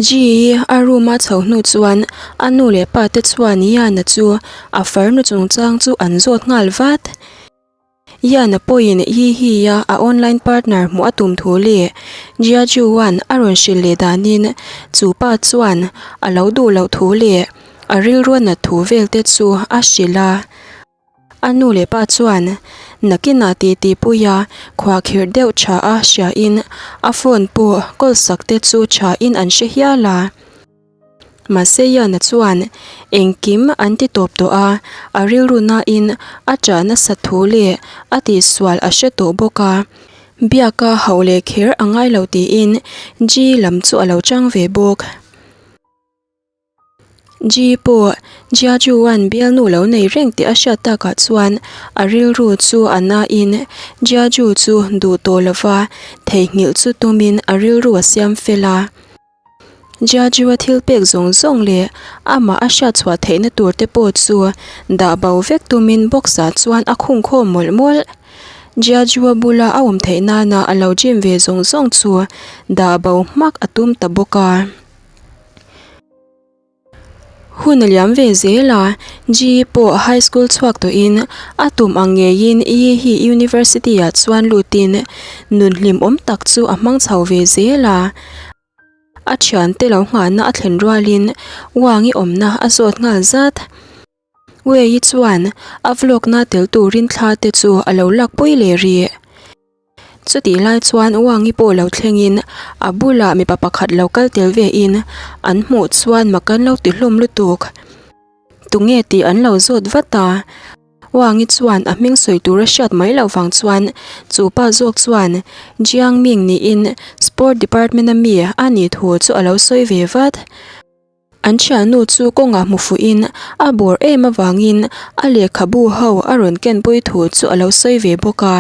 Ji a room a chho hnu chuan a nu leh pa te chuan Yana chu a farnu chungchang chu an zawt nghal vat. Yana pawhin Yi Hi a a online partner hmuh a tum thu leh Jia Juan a rawn hrilh leh danin chu pa chuan a lo duh loh thu leh a rilru a nat thu vel te chu a hrilh a. A nu leh pa chuan nakinah titi puia khuahkhirh deuh tha a hriain a phone pawh call sak te chu thain an hre hial a. Mahse Yana chuan engkim an ti tawp tawh a, a rilru nain a ṭah nasa thu leh a tihsual a hre tawh bawk a. Biaka hauh leh kher a ngai lo tiin Ji lam chu a lo chang ve bawk. Ji pawh Jia Juan bialnu lo nei reng tih a hriat takah chuan a rilru chu a nain Jia Ju chu duh tawh lova theihnghilh chu tumin a rilru a siam fel a. Jia Ju-a thil pek zawng zawng leh amah a hriat chhuah theihna tur te pawh chu dah bo vek tumin box-ah chuan a khung khawm mawlh mawlh. Jia Ju-a bula a awm theih nana a lo gym ve zawng zawng chu dah bo hmak a tum ta bawk a. Hun a liam ve zel a, Ji pawh high school chhuak tawhin a tum ang ngeiin Yi hi university ah chuan lutin nun hlimawm tak chu a hmang chho ve zel a. A thiante lo nghahna a thlen rualin Wang-i awmna a zawt nghal zat. Wei-i chuan a vlog na tel turin thla te chu a lo lakpui leh rih. Chutih lai chuan Wang-i pawh lo thlengin a bulah mipa pakhat lo kal tel vein an hmuh chuan mak an lo ti hlawm lutuk. Tunge tih an lo zawt vat a, Wang-i chuan a hming sawi tur a hriat mai loh vang chuan chu pa zawk chuan Jiang Ming niin Sport Department a mi a nih thu chu a lo sawi ve vat. An thiannu chu kawngah hmu fuhin a bawr em avangin a lehkhabu ho a rawn kenpui thu chu a lo sawi ve bawk a.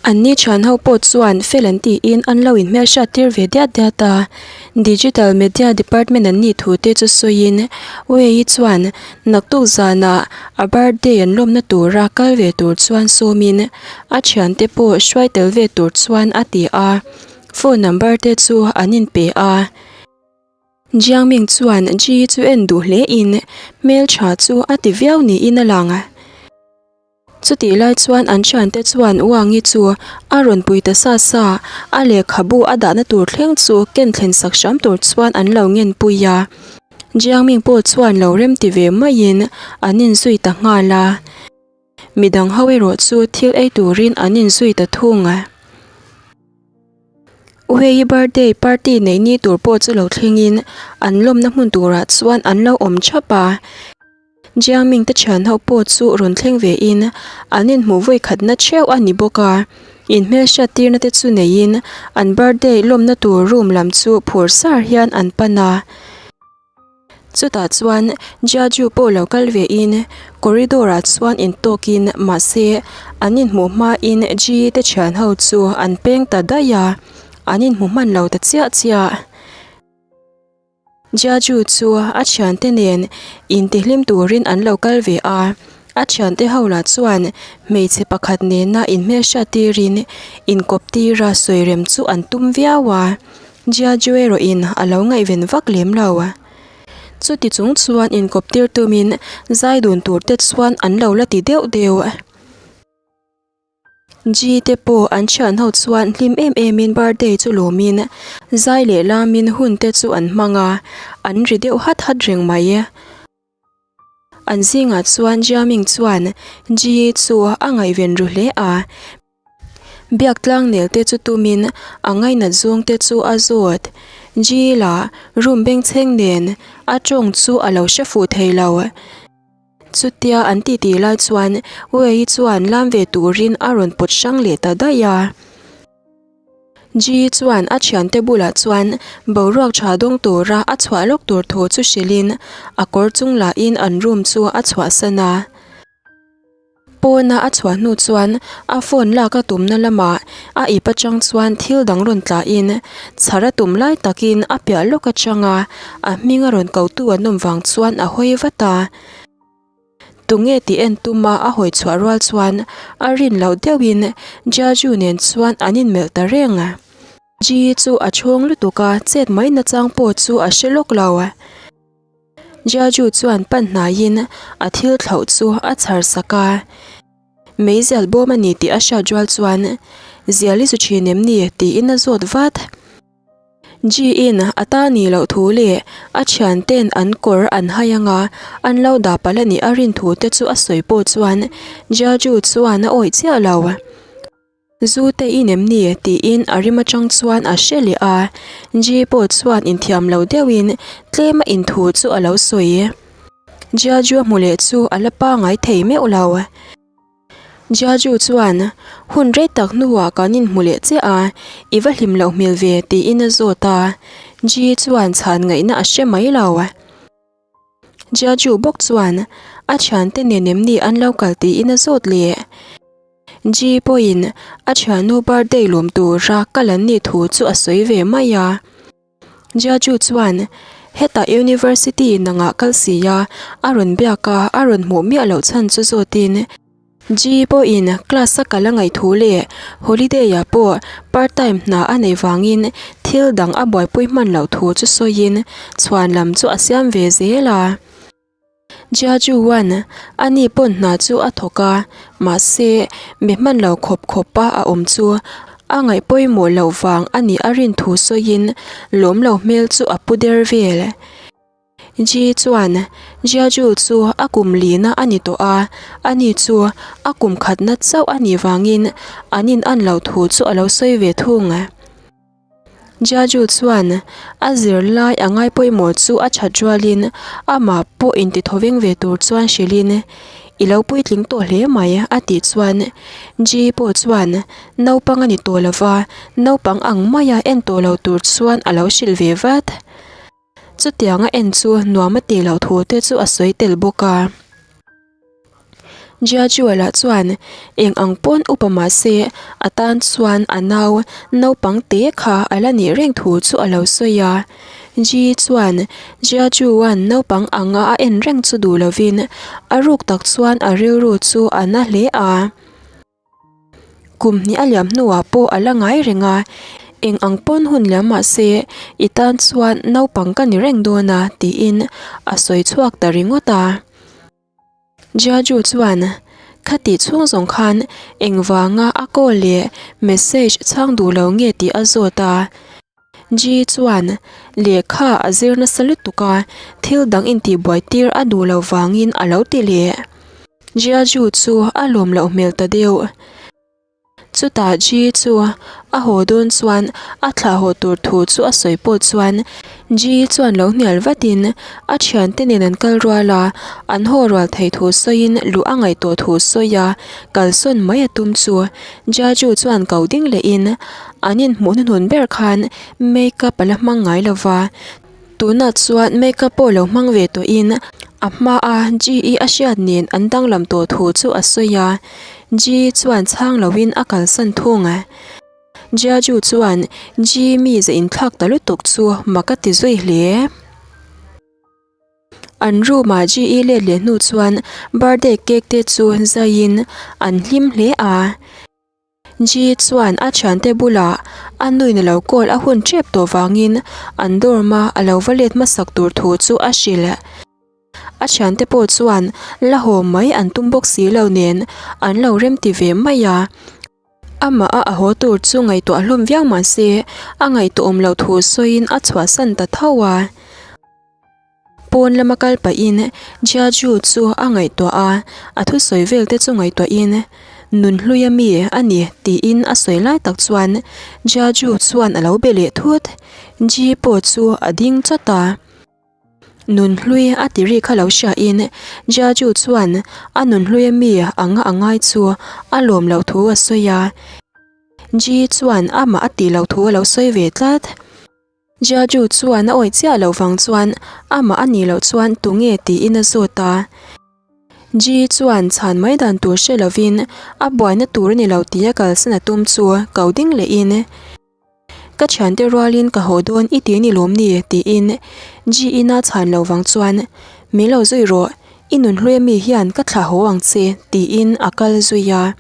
Anni thian ho pawh chuan fel an tiin an lo inhmelhriat tir ve diat diat a. Digital Media Department an nih thu te chu sawiin Wei-i chuan naktuk zanah a birthday an lawmna tura kal ve tur chuan sawmin a thiante pawh hruai tel ve tur chuan a ti a, phone number te chu an inpe a. Jiangming chuan Ji chu en duh hle in hmeltha chu a ti viau niin a lang. Chutih lai chuan an thiante chuan Wang-i chu a rawn pui ta sa sa, a lehkhabu a dahna tur thleng chu ken thlen sak hram tur chuan an lo ngen pui a. Jiangming pawh chuan lo rem ti ve maiin an inzui ta nghal a. Midang ho erawh chu thil ei turin an inzui ta thung. Wei birthday party neih ni tur pawh chu lo thlengin an lawmna hmun turah chuan an lo awm thap a. Jiangming te thian ho pawh chu rawn thleng ve in an inhmuh vawi khatna theuh a ni bawk a. Inhmelhriat tirna te chu neiin an birthday lawmna tur room lam chu phur sar hian an pan a. Chutah chuan Jiaju pawh lo kal ve in corridor ah chuan intawkin mahse an inhmuh hmain Ji te thian ho chu an peng ta daih a, an inhmu hman lo ta chiah chiah. Jiaju chu a thiante nen intihlim turin an lo kal ve a, a thiante ho lah chuan hmeichhe pakhat nena inhmelhriat tirin inkawp tira sawirem chu an tum viau a. Jiaju erawhin a lo ngaihven vak lem lo. Chuti chung chuan inkawp tir tumin zai dun tur te chuan an lo la ti deuh deuh. Ji te pawh an thian ho chuan hlim em emin birthday chu lawmin zai leh lamin hun te chu an hmang a, an ri deuh hat hat reng mai. An zingah chuan Jiaming chuan Ji chu a ngaihven ru hle a. Biak tlang nel te chu tumin a ngainat zawng te chu a zawt. Ji lah room bengchheng nen a tawng chu a lo hre fuh thei lo. Chutia an titi lai chuan Wei chuan lam ve turin a rawn pawt hrang leh ta daih a. Ji chuan a thiante bulah chuan boruak tha dawng tura a chhuah lawk tur thu chu hrilhin a kawr chung lahin an room chu a chhuahsan a. Pawna a chhuah hnu chuan a phone lak a tumna lamah a ip atang chuan thil dang rawn tlahin chhar a tum lai takin a piah lawk atanga a hming a rawn kotu an awm vang chuan a hawi vat a. Tunge tih en tuma a hawi chhuah rual chuan a rin loh deuhin Jaju nen chuan an inmelh ta reng. Ji chu a chhawng lutuk a, chet mai nachang pawh chu a hre lawk lo. Jiaju chuan pan hnaiin a thil thlauh chu a chhar sak a. Meizial bawm a ni tih a hriat rual chuan, Zial i zu thin em ni? tiin a zawt vat. Ji-in a ta nih loh thu leh a thianten an kawr an hai anga an lo dah palh a nih a rin thu te chu a sawi pawh chuan Jiaju chuan a awih chiah lo. Zu te in em ni? tiin a rim atang chuan a hre leh a, Ji pawh chuan inthiam lo deuhin tlem a in thu chu a lo sawi. Jiaju a hmu leh chu a la pangai thei meuh lo. Jiaju chuan, Hun rei tak hnuah kan inhmu leh chiah a, i va hlim loh hmel ve, tiin a zawt a. Ji chuan chhan ngaihna a hre mai lo. Jiaju bawk chuan, A thiante nen em ni an lo kal tiin a zawt leh. Ji pawhin a thiannu birthday lawm tura kal an nih thu chu a sawi ve mai a. Jiaju chuan, Hetah University nangah kal si a, a rawn biak a, a rawn hmuh miah loh chhan chu zawtin, Ji pawhin class a kal a ngaih thu leh holiday ah pawh part time hna a neih vangin thil dang a buaipui hman loh thu chu sawiin chhuan lam chu a siam ve zel a. Jiajuan a ni pawn hna chu a thawk a, mahse mi hman lo khawp khawp a a awm chu a ngaih pawimawh loh vang a nih a rin thu sawiin lawm lo hmel chu a pu der vel. Ji chuan Jiaju chu a kum lina a ni tawh a, ani chu a kum khatna chauh a nih vangin an in an loh thu chu a lo sawi ve thung. Jiaju chuan a zirlai a ngai pawimawh chu a that rualin amah pawh intithawveng ve tur chuan hrilhin, I lo puitling tawh hle mai a tih chuan Ji pawh chuan naupang a ni tawh lova, naupang ang maia en tawh lo tur chuan a lo hrilh ve vat. Chutianga en chu nuam a tih loh thu te chu a sawi tel bawk a. Jiajuala chuan eng ang pawn upa mah se a tan chuan a nau naupang te kha a la nih reng thu chu a lo sawi a. Ji chuan Jiajuan naupang anga a en reng chu duh lovin a ruk tak chuan a rilru chu a na hle a. Kum hnih a liam hnuah pawh a la ngai reng a, eng ang pawn hun liam mah se i tan chuan naupang ka ni reng dawn a tiin a sawi chhuak ta ringawt a. Jiaju chuan khati chhung zawng khan engvanga a call leh message chhang duh lo nge tih a zawt a. Ji chuan lehkha a zir nasa lutuk a, thil dang intihbuai tir a duh lo vangin a lo ti leh. Jiaju chu a lawm loh hmel ta deuh. Chutah Ji chu a haw dawn chuan a thlah haw tur thu chu a sawi pawh chuan Ji chuan lo hnial vatin a thiante nen an kal rual a, an haw rual thei thu sawiin luh a ngaih tawh thu sawi a, kalsawn mai a tum chu Jiaju chuan ko ding lehin an inhmuh hnuhnun ber khan makeup a la hmang ngai lova. Tunah chuan makeup pawh lo hmang ve tawhin a hmaa G-i a hriat nen an danglam tawh thu chu a sawi a, G chuan chhang loin a kalsan thung. Jiaju chuan G mize inthlak ta lutuk chu mak a ti zui hle. An room ah G-i let leh hnu chuan birthday cake te chu zaiin an hlim hle a. Ji chuan a thiante bulah a nuin a lo call a hun tep tawh vangin an dorm a a lo va let hmasak tur thu chu a hrilh. A thiante pawh chuan la haw mai an tum bawk si lo nen an lo remti ve mai a. Amah a a haw tur chu ngaihtuah hlawm viau mah se a ngaihtuahawm loh thu sawiin a chhuahsan ta tho a. Pawn lama kal pahin Jiaju chu a ngaihtuah a, a thusawi vel te chu ngaihtuahin Nunhluia mi a ni tiin a sawi lai tak chuan Jiaju chuan a lo be leh thut. Ji pawh chu a ding chawt a. Nunhlui a ti ri kha lo hriain Jiaju chuan a nunhluia mi anga a ngai chu a lawm loh thu a sawi a. Ji chuan amah a tih loh thu a lo sawi ve tlat. Jiaju chuan a awih chiah loh vang chuan amah a nih loh chuan tunge tiin a zawt a. Ji chuan chhan mai dan tur hre lovin a buaina tur a ni lo tia kalsan a tum chu ko ding lehin, Ka thiante rualin ka haw dawn i ti ni lawm ni? tiin Ji ina chhan loh vang chuan, Min lo zui rawh, i nunhlui ami hian ka thlah haw ang che tiin a kal zui a.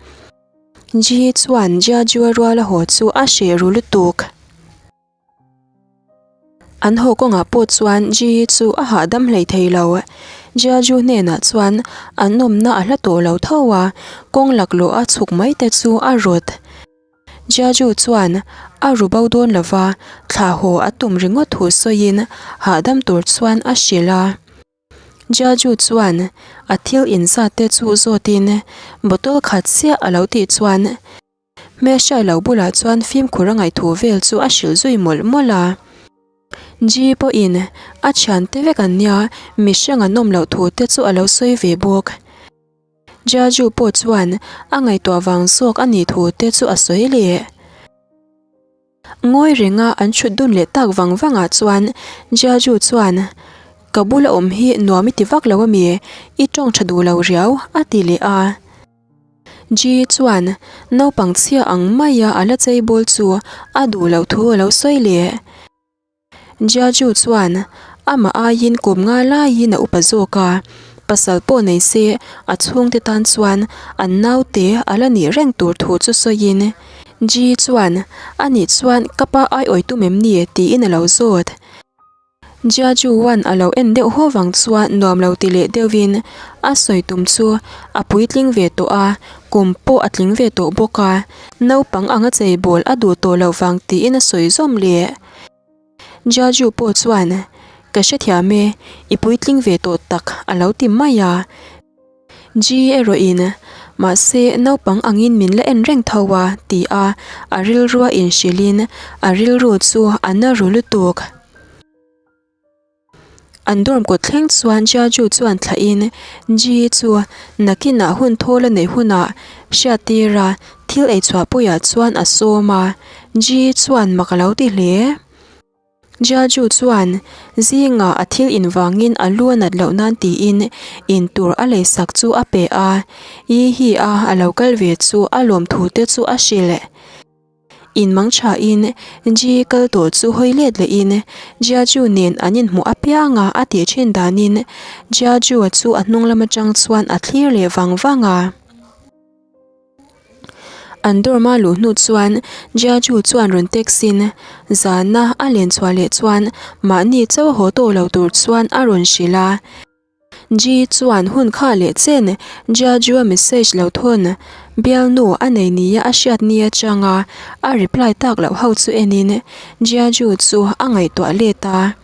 Ji chuan Jiajua ruala haw chu a hreh ru lutuk. An haw kawngah pawh chuan Ji chu a hahdam hlei thei lo. Jiaju hnenah chuan an awmna a hla tawh lo tho a, kawng laklawh a chhuk mai te chu a rawt. Jiaju chuan a ru bo dawn lo va, thla haw a tum ringawt thu sawiin hahdam tur chuan a hrilh a. Jiaju chuan a thil inzat te chu zawtin bottle khat chiah a lo tih chuan Hmelhriat lo bulah chuan fimkhur a ngaihthu vel chu a hrilh zui mawlh mawlh a. Ji pawhin a thiante vek an nia, mihring an awm loh thu te chu a lo sawi ve bawk. Jiaju pawh chuan a ngaihtuah vang zawk a nih thu te chu a sawi leh. Ngawi renga an thut dun leh tak vang vangah chuan Jiaju chuan, Ka bula awm hi nuam i ti vak lo ami? I tawng tha duh lo riau, a ti leh a. Ji chuan naupang chhia ang maia a la chei bawl chu a duh loh thu a lo sawi leh. Jiaju chuan amah aiin kum nga laiin a upa zawk a, pasal pawh nei se a chhungte tan chuan an naute a la nih reng tur thu chu sawiin Ji chuan anih chuan ka pa ai awi tum em ni tiin a lo zawt. Jiajuan a lo en deuh haw vang chuan nuam lo ti leh deuhin a sawi tum chu a puitling ve tawh a, kum pawh a tling ve tawh bawk a, naupang anga chei bawl a duh tawh loh vang tiin a sawi zawm leh. Jiaju pawh chuan, Ka hrethiam e, i puitling ve tawh tak a lo ti mai a. Ji erawhin, Mahse, naupang angin min la en reng tho a, ti a, a rilrua inhrilhin a rilru chu a na ru lutuk. An dorm kawt thleng chuan Jiaju chuan thlahin Ji chu nakinah hun thawl a neih hunah hriattir a, thil eichhuahpuiah chuan a sawm a, Ji chuan mak a lo ti hle. Jiaju chuan zingah a thil invangin a lu a nat loh nan tiin in tur a lei sak chu a pe a, Yi hi a a lo kal ve chu a lawmthu te chu a hrilh. In mang thain Ji kal tawh chu hawi let lehin Jiaju nen an inhmuh apianga a tih thin danin Jiaju-a chu a hnung lam atang chuan a thlir leh vang vang a. An dorm a luh hnu chuan Jiaju chuan rawn text in zana a len chhuah leh chuan mahni chauh haw tawh lo tur chuan a rawn hrilh a. Ji chuan hun kha leh chen Jiaju a message lo thawn bialnu a nei nia a hriat ni atanga a reply tak loh ho chu enin Jiaju chu a ngaihtuah let a.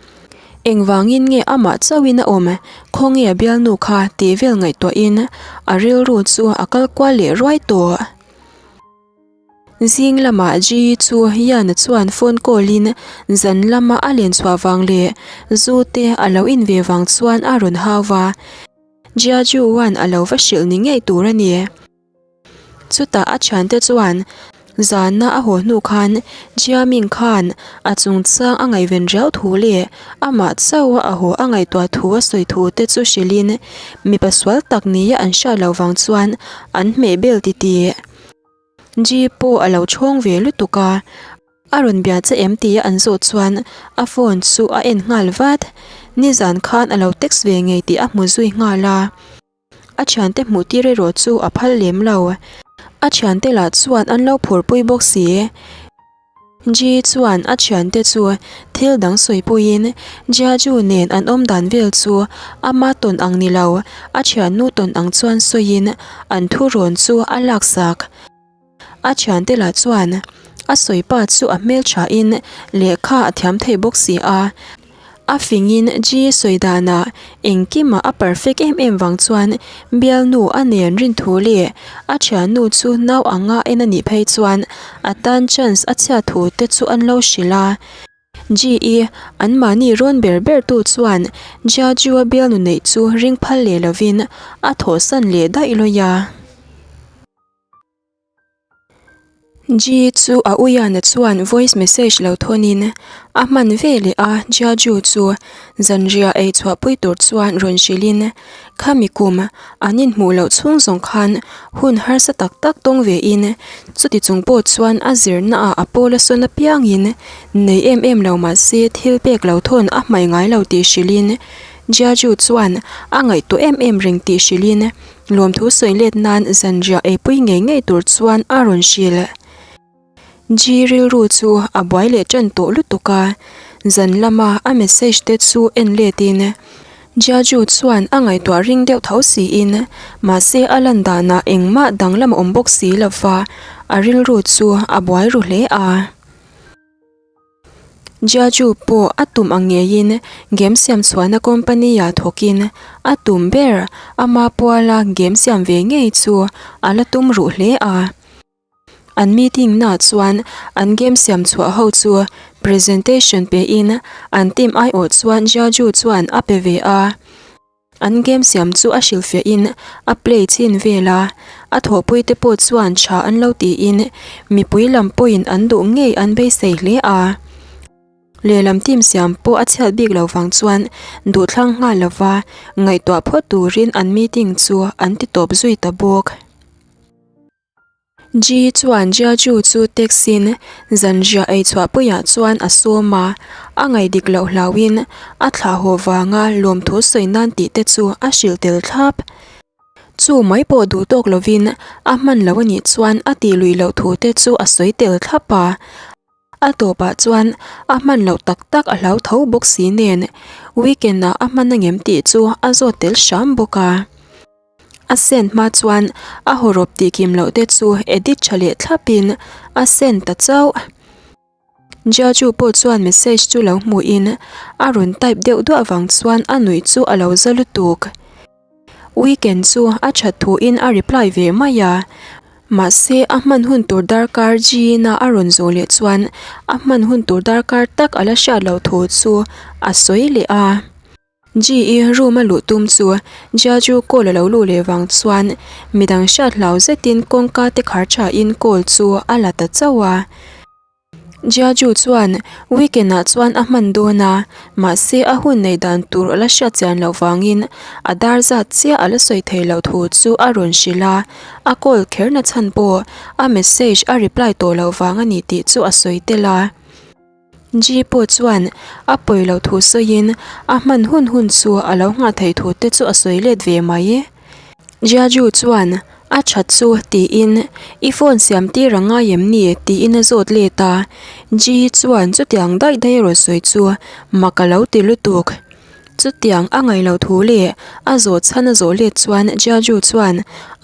Engvangin nge amah chauhin a awm? Khawnge a bialnu kha tih vel ngaihtuahin a rilru chu a kal kual leh ruai tawh. Zing lamah Ji chu Yana chuan phone call in zan lama a len chhuah vang leh zu te a lo in ve vang chuan a rawn hau va. Jia Ju-a'n a lo va hrilh ni ngei tur a ni. Chutah a thiante chuan zana a haw hnu khan Jiaming khan a chungchang a ngaihven riau thu leh amah chauha a haw a ngaihtuah thu a sawi thu te chu hrilhin mipa sual tak nia an hriat loh vang chuan an hmeh bel titih. Ji pawh a lo chhawng ve lutuk a, a rawn bia che em tia an zawh chuan a phone chu a en nghal vat. Nizan khan a lo text ve ngei tih a hmu zui nghal a. A thiante hmuh tir erawh chu a phal lem lo. A thiante lah chuan an lo phurpui bawk si. Ji chuan a thiante chu thil dang sawipuiin Jiaju nen an awm dan vel chu ama tawn ang ni lo, a thiannu tawn ang chuan sawiin an thurawn chu a laksak. A thiante lah chuan a sawi pa chu a hmel thain lehkha a thiam thei bawk si a, a fingin G sawi danah engkimah a perfect em em vang chuan bialnu a nen rin thu leh a thiannu chu nau anga en a nih phei chuan a tan chance a chhiat thu te chu an lo hrilh a. GE, anmahni rawn ber ber tu chuan Jiaju-a bialnu neih chu ring phal leh lovin a thawhsan leh daih lawi a. Ji chu a uiana chuan voice message lo thawnin a hman ve leh a, Jiaju chu zanriah ei chhuahpui tur chuan rawn hrilhin khami kum an inhmuh loh chhung zawng khan hun harsa tak tak tawng vein chuti chung pawh chuan a zirnaah a pawl a sawn apiangin nei em em lo mah se thil pek lo thawn a hmaih ngai lo tih hrilhin Jiaju chuan a ngaihtuah em em reng tih hrilhin Lawmthu sawi let nan zanriah eipui ngei ngei tur chuan a rawn hrilh. Ji rilru chu a buai leh tan tawh lutuk a. Zan lama a message te chu en letin Jiaju chuan a ngaihtuah ring deuh tho siin mahse a lan danah engmah danglam a awm bawk si lova a rilru chu a buai ru hle a. Jiaju pawh a tum ang ngeiin game siam chhuahna company ah thawkin a tum ber ama puala game siam ve ngei chu a la tum ruh hle a. An meeting na chuan an game siam chhuah ho chu presentation pein an team aiawh chuan Jiaju chuan a pe ve a. An game siam chu a hrilhfiahin a play chin vel a, a thawhpui te pawh chuan tha an lo tiin mipui lam pawhin an duh ngei an beisei hle a. Lehlam team siam pawh a chhiat bik lo vang chuan duhthlang nghal lova ngaihtuah phawt turin an meeting chu an ti tawp zui ta bawk. Ji chuan Jiaju chu taxi-in zanriah ei chhuahpuiah chuan a sawm a, a ngaih dik loh hlauhin a thlah haw vanga lawmthu sawi nan tih te chu a hrilh tel thlap. Chu mai pawh duh tawk lovin a hman lo a nih chuan a tih luih loh thu te chu a sawi tel thlap a. A tawpah chuan a hman loh tak tak a hlau tho bawk si nen weekend-ah a hman angem tih chu a zawt tel hram bawk a. A send hma chuan a hawrawp tih kim loh te chu edit tha leh thlapin a send ta chauh. Jiaju pawh chuan message chu lo hmuhin a rawn type deuh duah vang chuan a nuih chu a lo za lutuk. Weekend chu a that thuin a reply ve mai a, mahse a hman hun tur darkar G-na a rawn zawh leh chuan a hman hun tur darkar tak a la hriat loh thu chu a sawi leh a. G-i room a luh tum chu Jiaju call a lo luh leh vang chuan midang hriat hlau zetin kawngka te khar thain call chu a la ta chauh a. Jiaju chuan weekend ah chuan a hman dawn a, mahse a hun nei dan tur a la hriat chian loh vangin a dar zat chiah a la sawi thei loh thu chu a rawn hrilh a, a call kher na chhan pawh a message a reply tawh loh vang a ni tih chu a sawi tel a. Ji pawh chuan a pawi loh thu sawiin a hman hun hun chu a lo nghah theih thu te chu a sawi let ve mai. Jiaju chuan a that chu tiin i phone siam tir a ngai em ni tiin a zawt let a, Ji chuan chutiang daih daih a rawn sawi chu mak a lo ti lutuk. Chutiang a ngaih loh thu leh a zawh chhan a zawh let chuan Jiaju chuan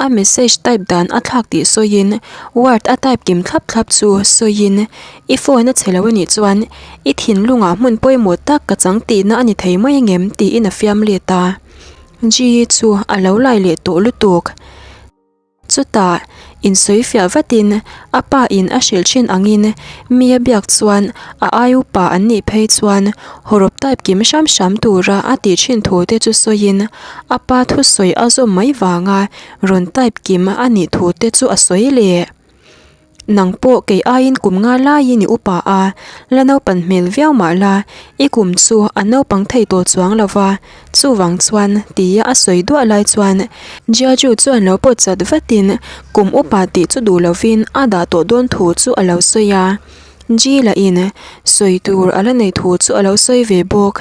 a message type dan a thlak tih sawiin word a type kim thlap thlap chu sawiin I phone a chhe lo anih chuan i thinlungah hmun pawimawh tak ka chang tihna a ni thei mai angem tiin a fiam let a. Ji chu a lo lai leh tawh lutuk. Chutah, insawi fiah vatin a pa in a hrilh thin angin mi a biak chuan a ai upa an nih phei chuan hawrawp type kim hram hram tura a tih thin thu te chu sawiin a pa thusawi a zawm mai vanga rawn type kim a nih thu te chu a sawi leh. Nang pawh kei aiin kum nga laiin i upa a, la naupan hmel viau mah la, i kum chu a naupang thei tawh chuang lo va, chuvang chuan tia a sawi duah lai chuan Jiaju chuan lo pawt chat vatin kum upa tih chu duh lovin a dah tawh dawn thu chu a lo sawi a, Ji lahin sawi tur a la nei thu chu a lo sawi ve bawk.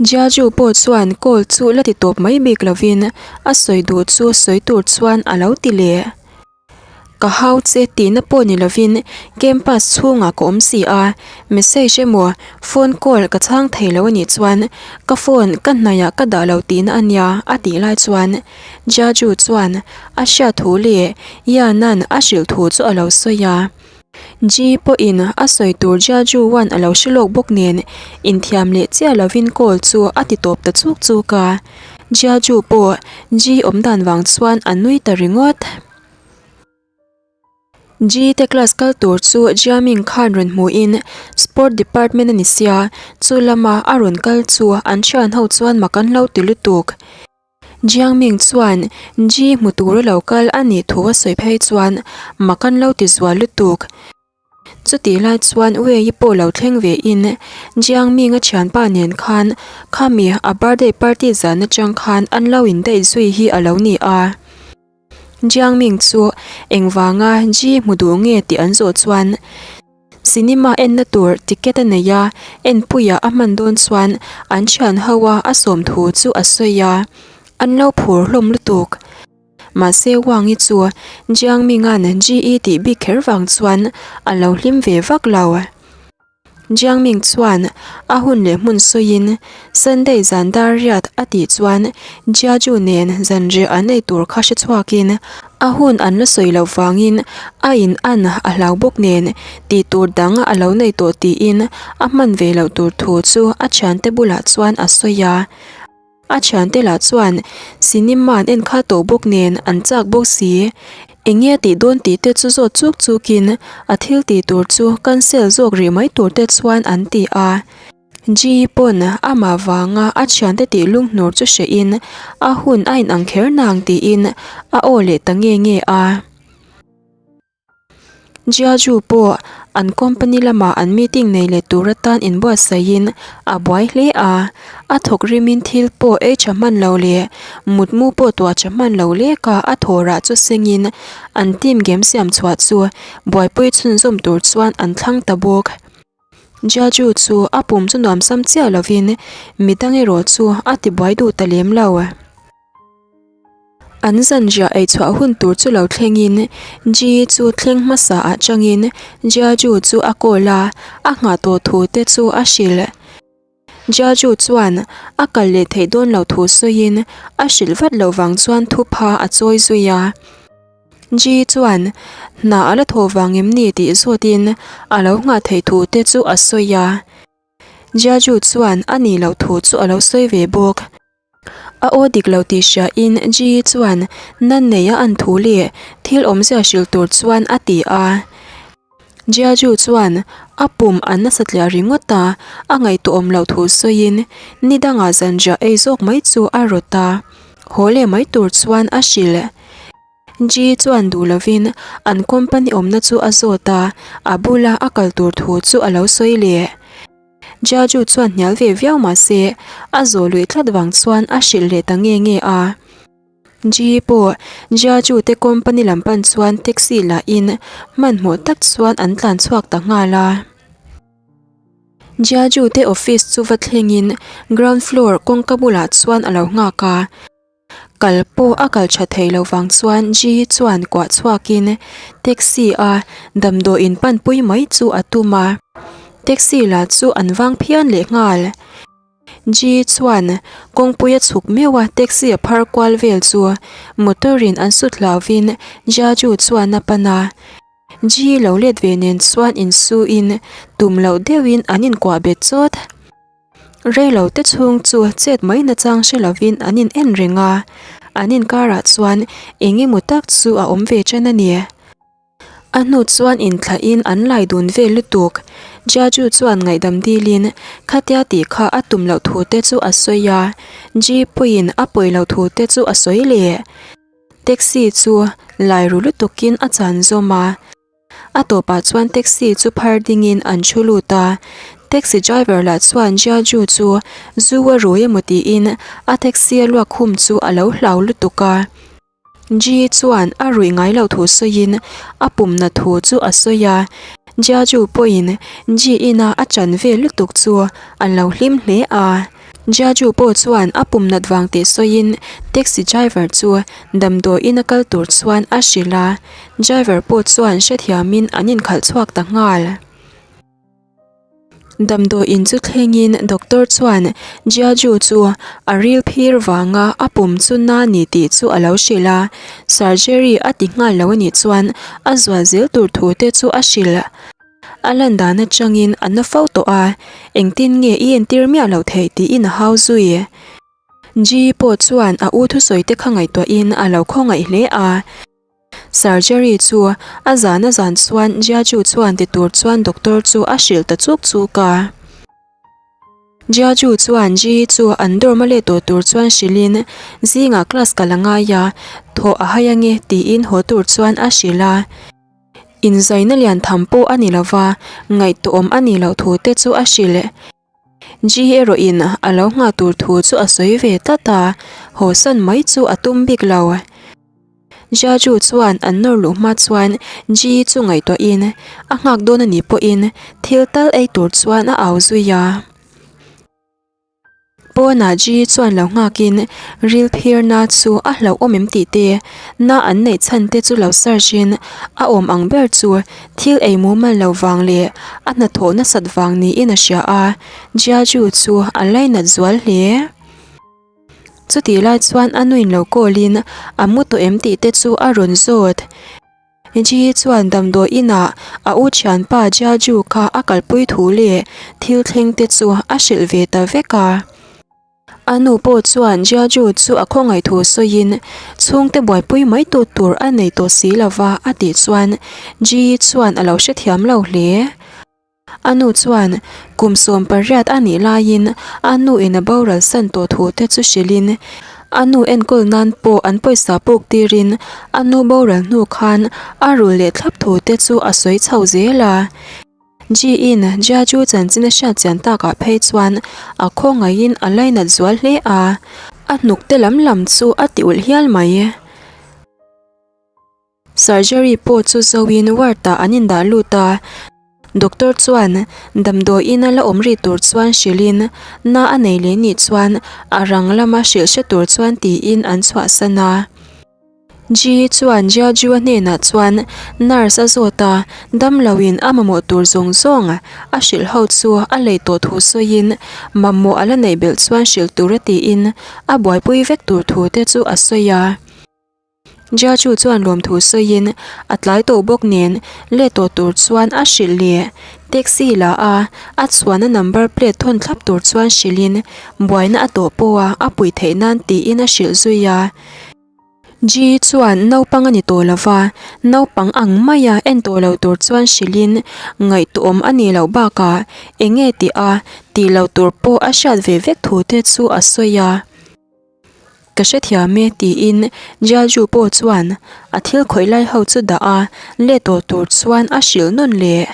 Jiaju pawh chuan call chu la ti tawp mai bik lovin a sawi duh chu sawi tur chuan a lo ti leh. Ka hau che tihna pawh ni lovin campus chhungah ka awm si a, message emaw phone call ka chhang thei lo anih chuan ka phone ka hnaihah ka dah lo tihna a nia a tih lai chuan Jiaju chuan a hriat thu leh Yan-a'n a hrilh thu chu a lo sawi a. Ji pawhin a sawi tur Jiaju uan a lo hre lawk bawk nen inthiam leh chiah lovin call chu a ti tawp ta chuk chuk a. Jiaju pawh Ji awmdan vang chuan a nui ta ringawt. Ji te class kal tur chu Jiaming khan rawn hmuhin sport department a ni sia, chu lama a rawn kal chu an thian ho chuan mak an lo ti lutuk. Jiangming chuan Ji hmu tura lo kal a nih thu a sawi phei chuan mak an lo ti zual lutuk. Chutih lai chuan Wei-i pawh lo thleng ve in Jiangming a thianpa nen khan khami a birthday party zan atang khan an lo indaih zui hi a lo ni a. Jiangming chu engvanga Ji hmu duh nge tih an zawh chuan cinema enna tur ticket a nei a, enpuiah a hman dawn chuan an thian ho a a sawm thu chu a sawi a, an lo phur hlawm lutuk. Mahse Wang-i chu Jiangming-a'n GE tih bik kher vang chuan a lo hlim ve vak lo. Jiangming chuan a hun leh hmun sawiin Sunday zan dar riat a tih chuan Jiaju nen zanriah an ei tur kha hre chhuakin a hun an la sawi loh vangin a in an a hlau bawk nen tih tur dang a lo nei tawh tiin a hman ve loh tur thu chu a thiante bulah chuan a sawi a. A thiante lah chuan cinema an en kha tawh bawk nen an chak bawk si. Eng nge tih dawn tih te chu zawt chuk chukin a thil tih tur chu cancel zawk rih mai tur te chuan an ti a. Ji pawn amah vanga a thiante tih lunghnur chu hrehin a hun a inang kher nang tiin a aw leh ta nge nge a. Jiaju pawh an company lamah an meeting nei leh tur atan inbuatsaihin a buai hle a, a thawk rimin thil pawh ei tha hman lo leh mutmu pawh tuah tha hman lo lek a, a thawhrah chu sengin an team game siam chhuah chu buaipui chhunzawm tur chuan an thlang ta bawk. Jiaju chu a pum chu nuamsam chiah lovin midang erawh chu a tibuai duh ta lem lo. An zanriah ei chhuah hun tur chu lo thlengin Ji chu thleng hmasa ah changin Jiaju chu a call a, a nghah tawh thu te chu a hrilh. Jiaju chuan a kal leh theih dawn lo thu sawiin a hrilh vat loh vang chuan thupha a chawi zui a. Ji chuan hna a la thaw vang em ni tih zawtin a lo nghah theih thu te chu a sawi a. Jiaju chuan a nih loh thu chu a lo sawi ve bawk. A aw dik lo tih hriain Ji chuan nan neia an thu leh thil awmzia hrilh tur chuan a ti a. Jiaju chuan a pum a nasa tliah ringawt a, a ngaihtuahawm loh thu sawiin ni dangah zanriah ei zawk mai chu a rawt a, haw leh mai tur chuan a hrilh. Ji chuan duh lovin an company awmna chu a zawt a, a bula a kal tur thu chu a lo sawi leh. Jiaju chuan hnial ve viau mah se, a zawh luih tlat vang chuan a hrilh leh ta nge nge a. Ji pawh Jiaju te company lam pan chuan taxi lah in hmanhmawh tak chuan an tlan chhuak ta nghal a. Jiaju te office chu va thleng in ground floor kawngka bulah chuan a lo nghak a. Kal pawh a kal tha thei lo vang chuan Ji chuan kuah chhuakin taxi a damdawiin panpui mai chu a tum a, taxi lah chu an vang phian leh nghal. Ji chuan kawngpui a chhuk meuh a taxi a phar kual vel chu motor in an sut hlauvin Jiaju chuan a pan a. Ji lo let ve nen chuan insuin tum loh deuhin an inkuah bet chawt. Reilo te chhung chu chet mai nachang hre lovin an in en reng a, an inkarah chuan eng emaw tak chu a awm ve chen a ni. A hnu chuan inthlahin an lai dun vel lutuk. Jiaju chuan ngaihdam dilin khatia tih kha a tum loh thu te chu a sawi a, Ji pawhin a pawi loh thu te chu a sawi leh. Taxi chu lai ru lutukin a chan zawm a. A tawpah chuan taxi chu phar dingin an thu lut a, taxi driver lah chuan Jiaju chu zu a rui emaw tiin a taxi a luak khum chu a lo hlau lutuk a. Ji chuan a ruih ngai loh thu sawiin a pumna thu chu a sawi a, Jiaju pawhin Ji ina a chan vel lutuk chu a lo hlim hle a. Jiaju pawh chuan a pum nat vang tih sawiin taxi driver chu damdawiin a kal tur chuan a hrilh a, driver pawh chuan hrethiamin an inkhalh chhuak ta nghal. Damdawiin chu thlengin doctor chuan Jiaju chu a ril phir vanga a pum chu na ni tih chu a lo hrilh a, surgery a ti nghal lo anih chuan a zual zel tur thu te chu a hrilh. A lan dan atangin a na fo tawh a, engtin nge i entir miah loh theih tiin a hau zui. Ji pawh chuan a u thusawi te kha ngaihtuahin a lo khawngaih hle a. Surgery chu a zan a zan chuan Jiaju chuan ti tur chuan doctor chu a hrilh ta chuk chuk a. Jiaju chuan Ji chu an dorm a let tawh tur chuan hrilhin zingah class kal a ngai a, thawh a hai ange tiin haw tur chuan a hrilh a. Inzaina lian tham pawh a ni lova, ngaihtuahawm a nih loh thu te chu a hrilh. Ji erawhin a lo nghah tur thu chu a sawi ve tlat a, hawsan mai chu a tum bik lo. Jiaju chuan an nawr luh hma chuan Ji chu ngaihtuahin a nghak dawn a nih pawhin thil tal ei tur chuan a au zui a. Pawnah Ji chuan lo nghakin ril phirna chu a hlauhawm em tih te, na an neih chhan te chu lo search in a awm ang ber chu thil ei mumal lo vang leh a hnathawh nasat vang niin a hria a, Jiaju chu a lainat zual hle. Chutih lai chuan a nuin lo call in a mu tawh em tih te chu a rawn zawt. Ji chuan damdawi inah a u thianpa Jiaju kha a kalpui thu leh thil thleng te chu a hrilh ve ta vek a. A nu pawh chuan Jiaju chu a khawngaih thu sawiin chhungte buaipui mai tu tur a nei tawh si lova a tih chuan Ji chuan a lo hrethiam lo hle. A nu chuan kum 18 a nih laiin a nu in a boral san tawh thu te chu hrilhin a nu enkawl nan pawh an pawisa puk tirin a nu boral hnu khan a rul leh thlap thu te chu a sawi chho zel a. Ji-in Jiaju chanchin a hriat chian takah phei chuan a khawngaihin a lainat zual hle a, a hnuk te lam lam chu a ti ulh hial mai. Surgery pawh chu zoin ward ah an indah lut a, doctor chuan damdawiin a la awm rih tur chuan hrilhin na a nei leh nih chuan a rang lama hrilh hre tur chuan tiin an chhuahsan a. Ji chuan Jiaju a hnenah chuan nurse a zawt a, damloin a mamawh tur zawng zawng a hrilh ho chu a lei tawh thu sawiin mamawh a la neih belh chuan hrilh tur a tiin a buaipui vek tur thu te chu a sawi a. Jiachu chuan lawmthu sawiin a tlai tawh bawk nen let tawh tur chuan a hrilh leh. Taxi la a, a chhuahna number plate thawn thlap tur chuan hrilhin buaina a tawh pawha a puih theih nan tiin a hrilh zui a. Ji chuan naupang a ni tawh lova, naupang ang maia en tawh lo tur chuan hrilhin ngaihtuahawm a nih loh bakah eng nge tih a tih loh tur pawh a hriat ve vek thu te chu a sawi a. Ka hrethiam e tiin Jiaju pawh chuan a thil khawih lai ho chu dah a, let tawh tur chuan a hrilh nawn leh.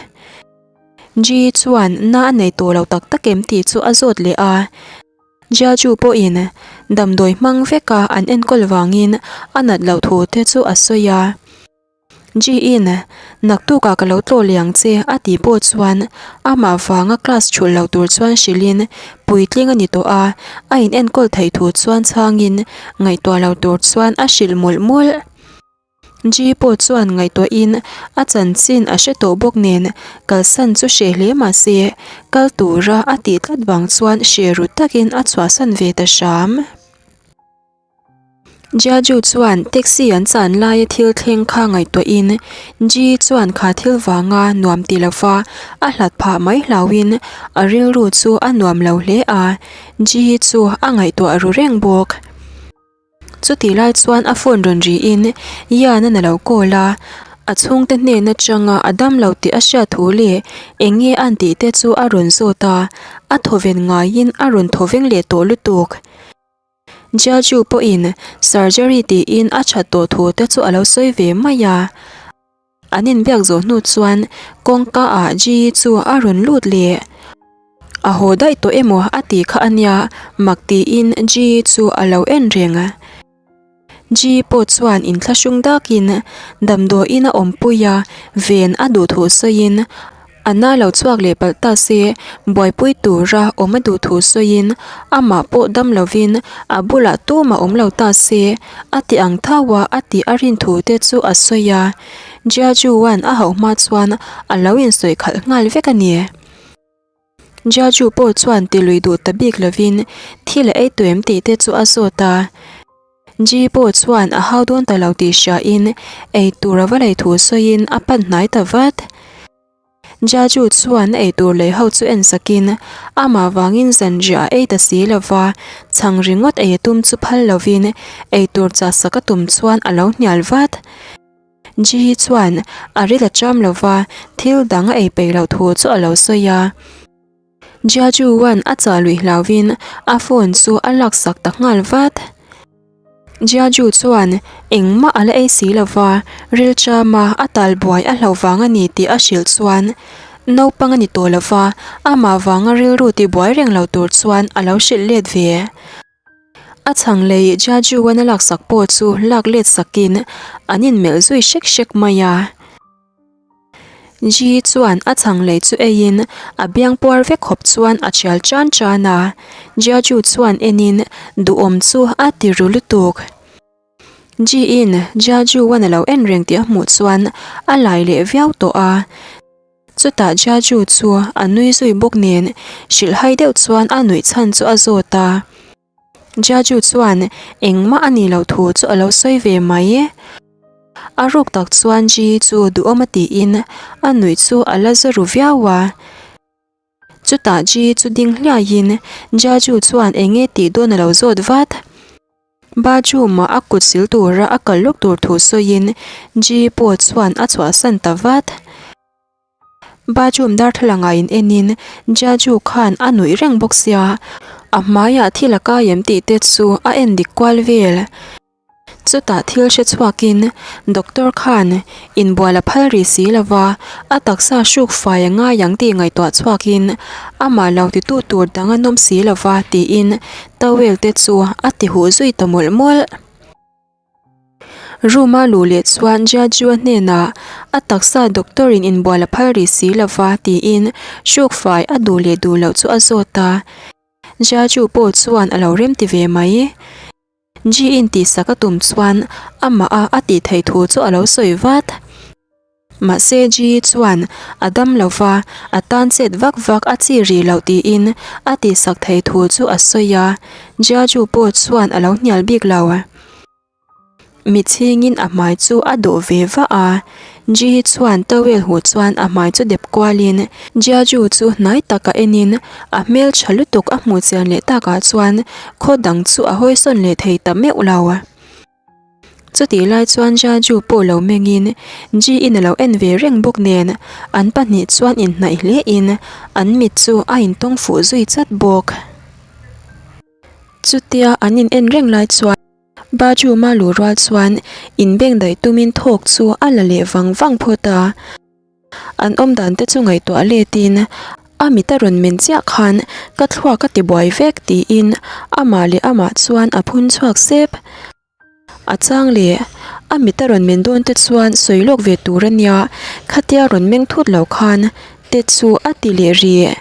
Ji chuan na a nei tawh lo tak tak em tih chu a zawt leh a. Jiaju pawhin damdawi hmang veka an enkawl vangin a nat loh thu te chu a sawi a. Ji-in, Naktukah ka lo tlawh leh ang che a tih pawh chuan amah vanga class chhulh lo tur chuan hrilhin puitling a ni tawh a, a in enkawl theih thu chuan chhangin ngaihtuah lo tur chuan a hrilh mawlh mawlh. Ji pawh chuan ngaihtuahin a chanchin a hre tawh bawk nen kalsan chu hreh hle mah se kal tura a tih tlat vang chuan hreh ru takin a chhuahsan ve ta hram. Jiaju chuan taxi an chan laia thil thleng kha ngaihtuahin Ji chuan kha thil vanga nuam ti lova a hlat phah mai hlauhin a rilru chu a nuam lo hle a, Ji chu a ngaihtuah ru reng bawk. Chutih lai chuan a phone rawn riin Yan-an a lo call a, a chhungte hnen atanga a dam lo tih a hriat thu leh eng nge an tih te chu a rawn zawt a, a thawven ngaiin a rawn thawveng leh tawh lutuk. Jiaju pawhin surgery tiin a that tawh thu te chu a lo sawi ve mai a. An inbiak zawh hnu chuan kawngka ah Ji chu a rawn lut leh. A haw daih tawh emaw a ti kha a nia mak tiin Ji chu a lo en reng. Ji pawh chuan inthlahrung dakin damdawiin a awmpui a, ven a duh thu sawiin A na lo chhuak leh palh ta se, buaipui tura awm a duh thu sawiin amah pawh dam lovin a bulah tumah awm lo ta se, a ti ang thau a, a tih a rin thu te chu a sawi a. Jiajuan a hauh hma chuan a lo insawi khalh nghal vek a ni. Jiaju pawh chuan ti lui duh ta bik lovin thil a ei tawh em tih te chu a zawt a. Ji pawh chuan a hau dawn ta lo tih hriain ei tur a va lei thu sawiin a pan hnai ta vat. Jiaju chuan a ei tur lei ho chu en sakin amah vangin zanriah a ei ta si lova, chhang ringawt ei a tum chu phal lovin ei tur chah sak a tum chuan a lo hnial vat. Ji chuan a ril a cham lo va, thil dang a ei peih loh thu chu a lo sawi a. Jia Juan a chah luih hlauvin a phone chu a laksak ta nghal vat. Jia Ju chuan engmah a la ei si lo va, ril chama a tal buai a hlauh vang a ni tih a hrilh chuan naupang a ni tawh lo va, amah vanga rilru tibuai reng lo tur chuan a lo hrilh let ve. A chhang lei Jaju-an a laksak pawh chu lak let sakin an inmelh zui hrek hrek mai a. Ji chuan a chhang lei chu eiin a biang puar vek khawp chuan a thial tan tan a. Jiaju chuan enin duhawm chu a ti ru lutuk. Ji-in Jiaju-an a lo en reng tih a hmuh chuan a lai leh viau tawh a. Chutah Jiaju chu a nui zui bawk nen hrilhhai deuh chuan a nuih chhan chu a zawt a. Jiaju chuan engmah a nih loh thu chu a lo sawi ve mai. A ruk tak chuan Ji chu duhawm a tiin a nuih chu a la za ru viau a. Chutah Ji chu ding hliaiin Jiaju chuan eng nge tih dawn a lo zawt vat. Bathroom-ah a kut sil tura a kal lawk tur thu sawiin Ji pawh chuan a chhuahsan ta vat. Bathroom darthlalang-ah in enin Jaju khan a nuih reng bawk sia, a hmaiah thil a kai em tih te chu a en dik kual vel. Chutah thil hre chhuakin doctor khan inbual a phal rih si lo va, a taksa hruk fai a ngai ang tih ngaihtuah chhuakin amah lo titu tur dang a nawm si lo va tiin towel te chu a ti huh zui ta mawlh mawlh. Room a luh leh chuan Jaju-a hnenah a taksa doctor in inbual a phal rih si lo va tiin hruk fai a duh leh duh loh chu a zawt a, Jaju pawh chuan a lo remti ve mai. Ji-in tihsak a tum chuan amah a a tih theih thu chu a lo sawi vat. Mahse Ji chuan a dam lo va, a tan chet vak vak a chi rih loh tiin a tihsak theih thu chu a sawi a, Jiaju pawh chuan a lo hnial bik lo. Mitchhingin a hmai chu a dawh ve vah a, Ji chuan towel huh chuan a hmai chu dep kualin Jiaju chu hnai taka enin a hmel tha lutuk a hmuh chian leh takah chuan khaw dang chu a hawisawn leh thei ta meuh lo. Chutih lai chuan Jiaju pawh lo mengin Ji in a lo en ve reng bawk nen an pahnih chuan inhnaih hlein an mit chu a intawng fuh zui chat bawk. Chutia an in en reng lai chuan bathroom a luh rual chuan inbeng daih tumin thawk chu a la leh vang vang phawt a. An awm dan te chu ngaihtuah letin a mit a rawn men chiah khan ka thluak a ti buai vek tiin amah leh amah chuan a phun chhuak sep. A chang leh a mit a rawn men dawn te chuan sawi lawk ve tur a nia, khatia rawn meng thut lo khan te chu a ti leh rih.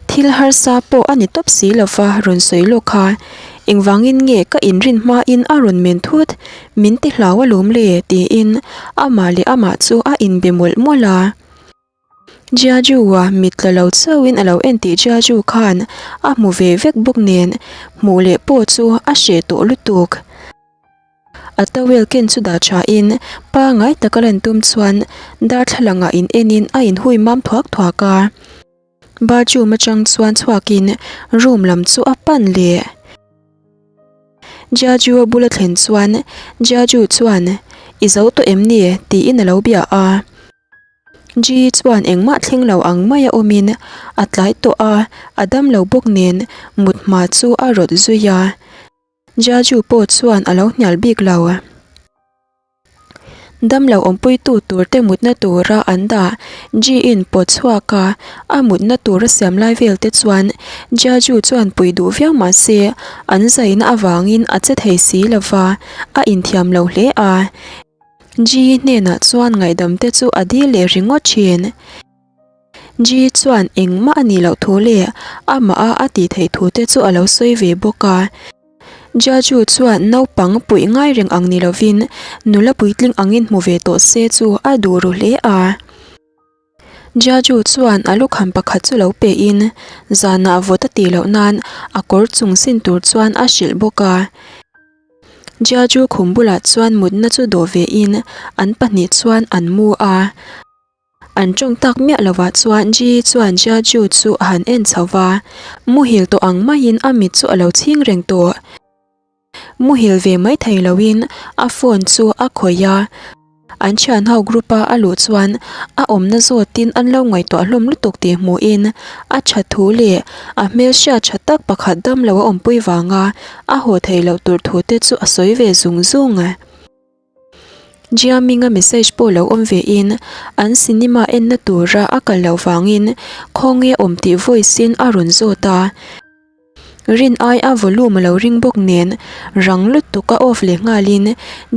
Thil harsa pawh a ni tawp si lo va rawn sawi lawk kha, engvangin nge ka inrin hmain a rawn men thut, min ti hlau alawm le tiin amah leh amah chu a inbe mawlh mawlh a. Jiaju-a mit tla lo chauhin a lo en tih Jiaju khan a hmu ve vek bawk nen hmuh leh pawh chu a hreh tawh lutuk. A towel ken chu dah tha in pangai taka lan tum chuan darthlalang ah in en in a inhui mam thuak thuak a. Bathroom atang chuan chhuak in room lam chu a pan leh. Jiaju a bula thlen chuan Jiaju chuan i zo tawh em ni tiin a lo bia a. Ji chuan engmah thleng lo ang mai a awm in a tlai tawh a, a dam lo bawk nen mut hma chu a rawt zui a. Jaju pawh chuan a lo hnial bik lo. Damlo awmpuitu tur te mutna tura an dah Ji-in pawt chhuak a, a mutna tur a siam lai vel te chuan Jaju chuan pui duh viau mah se an zaina avangin a che thei si lo va, a inthiam lo hle a. Ji hnenah chuan ngaihdam te chu a dil leh ringawt thin. Ji chuan engmah a nih loh thu leh amah a a tih theih thu te chu a lo sawi ve bawk a. Jaju chuan naupang puih ngai reng ang ni lovin nula puitling angin hmu ve tawh se chu a duh ru hle a. Jaju chuan a lukham pakhat chu lo pehin zanah vawt a tih loh nan a kawr chung sin tur chuan a hrilh bawk a. Jaju khum bulah chuan mutna chu dawh vein an pahnih chuan an mu a. An tawng tak miah lovah chuan Ji chuan Jiaju chu a han en chho va, muhil tawh ang maiin a mit chu a lo chhing reng tawh. Muhil ve mai thei loin a phone chu a khawih a, an thianho group a a luh chuan a awmna zawtin an lo ngaihtuah hlawm lutuk tih hmuhin a tha thu leh a hmelhriat tha tak pakhat damlo a awmpui vanga a haw theih loh tur thu te chu a sawi ve zung zung. Jiaming-a message pawh lo awm ve in an cinema enna tura a kal loh vangin khawnge awm tih voice in a rawn zawt a. Rin ai a volume a lo ring bawk nen rang lutuk a off leh nghalin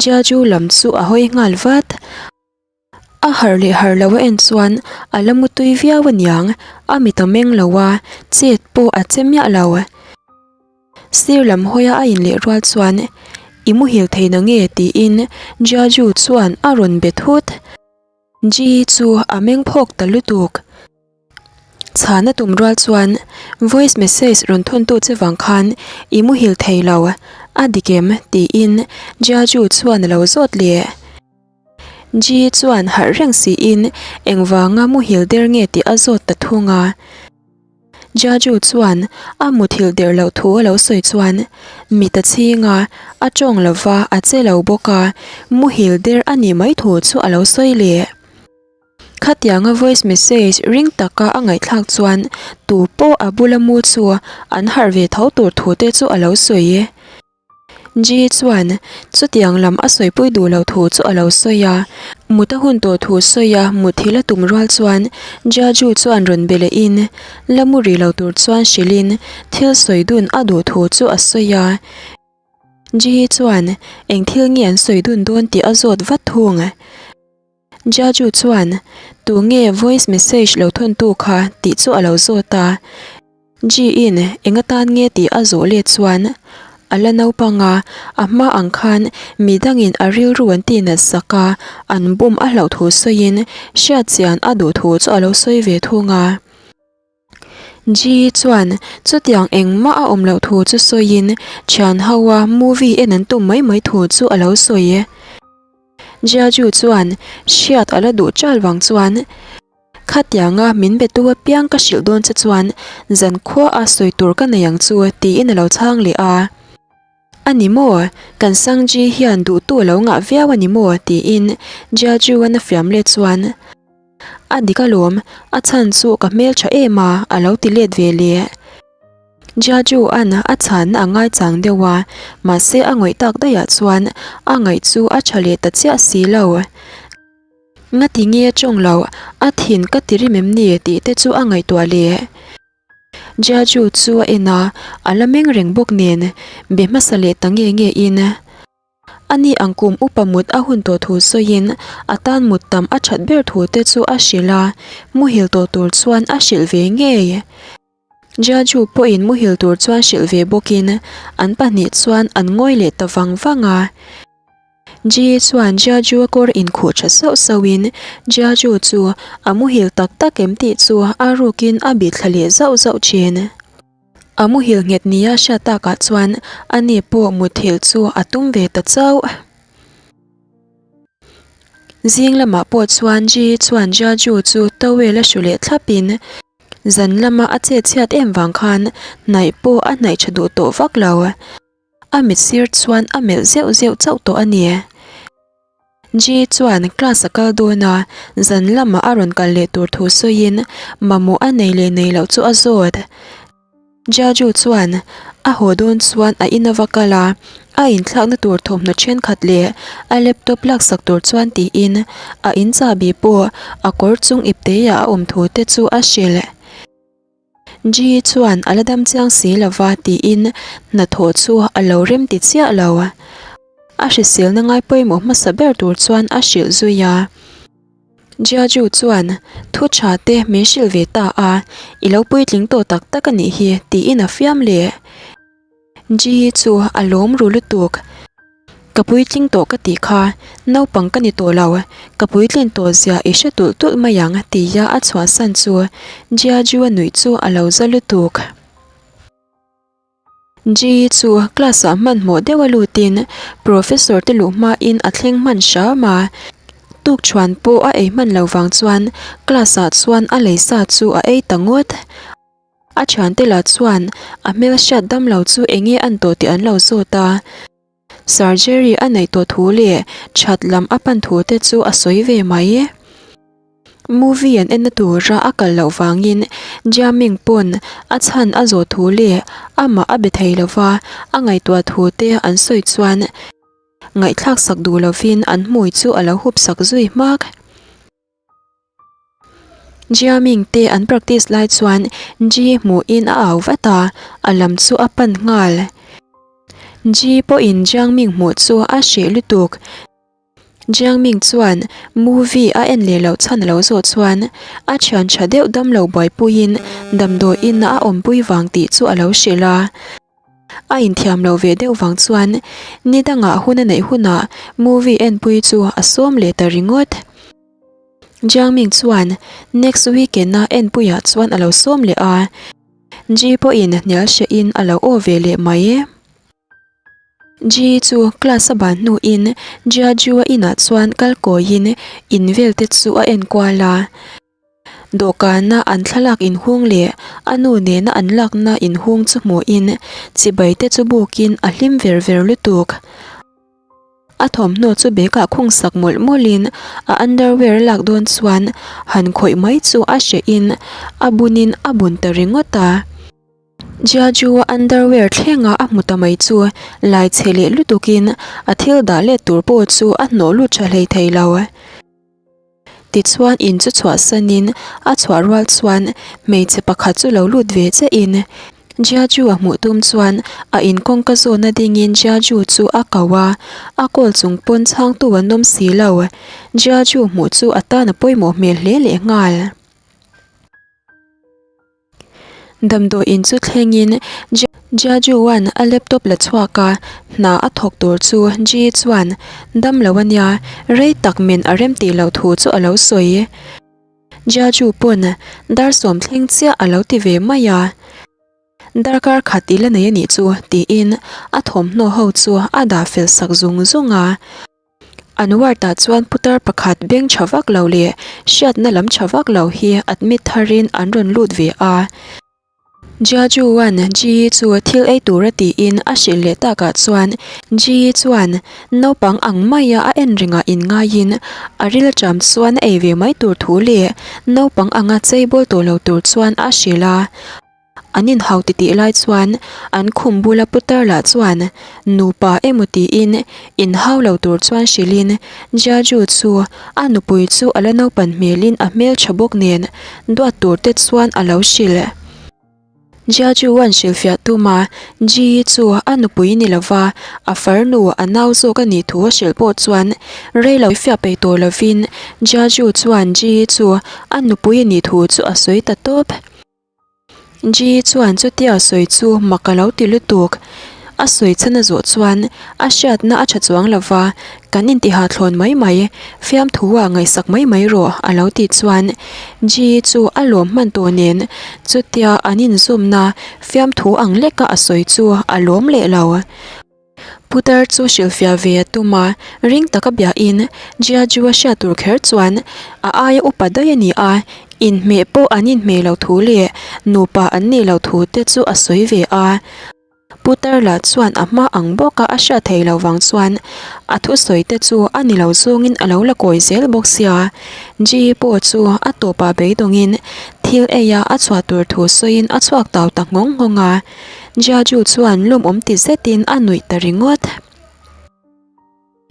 Jiaju lam chu a hawi nghal vat. A harh leh harh lo a en chuan a la mutui viau aniang, a mit a meng lo a, chet pawh a che miah lo. Sir lam hawia a inleh rual chuan, I muhil thei na nge? tiin Jiaju chuan a rawn be thut. Ji chu a meng phawk ta lutuk. Chhana tum rual chuan voice message rawn thawntu che vang khan i muhil thei lo, a dik em? tiin Jiaju chuan a lo zawt leh. Ji chuan harh reng siin engvanga muhil der nge tih a zawt ta thung a. Jiaju chuan a muthilh der loh thu a lo sawi chuan mit a chhing a, a tawng lova a che lo bawk a, muhil der a nih mai thu chu a lo sawi leh. Khatianga voice message ring taka a ngaihthlak chuan tu pawh a bula mu chu an harh ve tho tur thu te chu a lo sawi. Ji chuan chutiang lam a sawipui duh lo thu chu a lo sawi a, mut a hun tawh thu sawi a mutthilh a tum rual chuan Jaju chuan rawn be lehin la mu rih lo tur chuan hrilhin thil sawi dun a duh thu chu a sawi a. Ji chuan eng thil nge an sawi dun dawn tih a zawt vat thung. Jaju chuan, Tu nge voice message lo thawntu kha? tih chu a lo zawt a. Ji-in eng atan nge tih a zawh let chuan, A la naupang a, a hma ang khan mi dangin a rilru an tih nat sak a, an bum a hlauh thu sawiin hriatchian a duh thu chu a lo sawi ve thung a. Ji chuan chutiang engmah a awm loh thu chu sawiin thian ho a movie en an tum mai mai thu chu a lo sawi. Jiaju chuan hriat a la duh chal vang chuan khatianga min be tu apiang ka hrilh dawn che chuan zankhua a sawi tur ka nei ang chu tiin a lo chhang leh a. A ni maw? Kan Sangji hian duhtu a lo ngah viau a ni maw? tiin Jiajuan a fiam let chuan, A dik alawm, a chhan chu ka hmeltha em a, a lo ti let ve leh. Jiajuan a chhanna a ngaichang deuh a, mahse a ngawih tak daihah chuan a ngaih chu a tha leh ta chiah si lo. Ngati nge a tawng loh, a thin ka ti rim em ni tih te chu a ngaihtuah leh. Jiaju chu a en a, a la meng reng bawk nen be hmasa leh ta nge nge in a ni ang kum upa mut a hun tawh thu sawiin a tan mut tam a that ber thu te chu a hrilh a, muhil tawh tur chuan a hrilh ve ngei. Jiaju pawhin muhil tur chuan hrilh ve bawkin an pahnih chuan an ngawi leh ta vang vang a. Ji chuan Jiaju a kawr inkhuh tha sauh sauhin Jiaju chu a muhil tak tak em tih chu a rukin a bih thla leh zauh zauh thin. A muhil nghet nia hriat takah chuan ani pawh muthilh chu a tum ve ta chauh. Zing lamah pawh chuan Ji chuan Jiaju chu towel a hru leh thlapin zan lama a chet chhiat em vang khan hnaih pawh a hnaih tha duh tawh vak lo. A mit sir chuan a melh zeuh zeuh chauh tawh a ni. Ji chuan class a kal dawn a, zan lamah a rawn kal leh tur thu sawiin mamawh a nei leh nei loh chu a zawt. Jiaju chuan a haw dawn chuan a in a va kal a, a inthlakna tur thawmhnaw thenkhat leh a laptop laksak tur chuan tiin a in chahbi pawh a kawr chung ipteiah a awm thu te chu a hrilh. Ji chuan a la dam chiang si lova tiin hnathawh chu a lo rem ti chiah lo. A hriselna ngai pawimawh hmasa ber tur chuan a hrilh zui a. Jiaju chuan thu tha te min hrilh ve ta a, i lo puitling tawh tak tak a nih hi tiin a fiam leh. Ji chu a lawm ru lutuk. Ka puitling tawh ka tih kha, naupang ka ni tawh lo, ka puitlin tawh zia i hre tulh tulh mai ang tia a chhuahsan chu Jiaju a nuih chu a lo za lutuk. Ji chu class ah hmanhmawh deuh a lutin professor te luh hmain a thleng hman hram a, tukṭhuan pawh a ei hman lo vang chuan class ah chuan a lei sa chu a ei ta ngawt. A thiante lah chuan a hmel hriat dam lo chu eng nge an tawh tih an lo zawt a. Surgery a neih tawh thu leh that lam a pan thu te chu a sawi ve mai. Movie an enna tura a kal loh vangin Jiaming pawn a chhan a zawh thu leh amah a be thei lova a ngaihtuah thu te an sawi chuan ngaihthlak sak duh lovin an hmui chu a lo hup sak zui hmak. Jiaming te an practice lai chuan Ji hmuhin a au vat a, a lam chu a pan nghal. Ji pawhin Jiangming hmuh chu a hreh lutuk. Jiang Ming chuan movie a en leh loh chhan a lo zawh chuan a thian tha deuh damlo buaipuiin damdawiin a awmpui vang tih chu a lo hrilh a. A inthiam lo ve deuh vang chuan ni dangah hun a neih hunah movie enpui chu a sawm leh ta ringawt. Jiang Ming chuan next weekend a enpuiah chuan a lo sawm leh a, Ji pawhin hnial hrehin a lo aw ve leh mai. Ji chu class a ban hnuin Jia Ju-a inah chuan kal kawiin in vel te chu a enkual a. Dawhkana an thlalak inhung leh a nu nena an lakna inhung chu hmuhin chibai te chu bukin a hlim ver ver lutuk. A thawmhnaw chu bag ah khung sak mawlh mawlhin a underwear a lak dawn chuan han khawih mai chu a hrehin a bunin a bun ta ringawt a. Jiaju a underwear thlenga a hmu ta mai chu lai chhe leh lutukin a thil dah let tur pawh chu a hnawh lut tha hlei thei lo. Tichuan in chu chhuahsanin a chhuah rual chuan hmeichhe pakhat chu lo lut ve chiahin Jiaju a hmuh tum chuan a in kawngka zawna dingin Jiaju chu a ko a, a call chung pawn chhangtu an awm si lo. Jiaju hmuh chu a tan a pawimawh hmel hle leh nghal. Damdawiin chu thlengin Jiajuan a laptop la chhuak a, hna a thawk tur chu Ji chuan dam lo a nia, rei tak min a rem tih loh thu chu a lo sawi. Jiaju pawn dar sawm thleng chiah a lo ti ve mai a, darkar khat i la nei a nih chu tiin a thawmhnaw ho chu a dah fel sak zung zung a. An ward ah chuan putar pakhat beng tha vak lo leh hriatna lam tha vak lo hi admit tharin an rawn lut ve a. Jiajuan Ji chu thil ei tura tiin a hrilh leh takah chuan Ji chuan naupang ang maia a en ringah inngaiin a ril aṭam chuan a ei ve mai tur thu leh naupang anga chei bawl tawh lo tur chuan a hrilh a. An inhau titih lai chuan an khum bula putar lah chuan nupa emaw tiin inhau lo tur chuan hrilhin Jiaju chu a nupui chu a la naupan hmelin a hmeltha bawk nen duat tur te chuan a lo hrilh. Jiaju-a'n hrilhfiah tuma Ji chu a nupui ni lova a farnu a nau zawk a nih thu a hrilh pawh chuan rei lo fiah peih tawh lovin Jiaju chuan Ji chu a nupui a nih thu chu a sawi ta tawp. Ji chuan chutia sawi chu mak a lo ti lutuk. A sawi chhan a zawh chuan a hriatna a tha chuang lo va, kan intiha thlawn mai mai, fiamthu ah ngaihsak mai mai rawh a lo tih chuan Ji chu a lawm hman tawh nen chutia an inzawmna fiamthu ang leka a sawi chu a lawm leh lo. Putar chu hrilhfiah ve a tum a, ring taka biahin Jiaju a hriat tur kher chuan a aia upa daih a ni a, inhmeh pawh an inhmeh loh thu leh nupa an nih loh thu te chu a sawi ve a. Putar lah chuan a hma ang bawka a hriat theih loh vang chuan a thusawi te chu a ni lo zawngin a lo la kawi zel bawk sia. Ji pawh chu a tawpah beidawngin thil eia a chhuah tur thu sawiin a chhuak tau ta nghawng nghawng a. Jiaju chuan lawmawm ti zetin a nuih ta ringawt.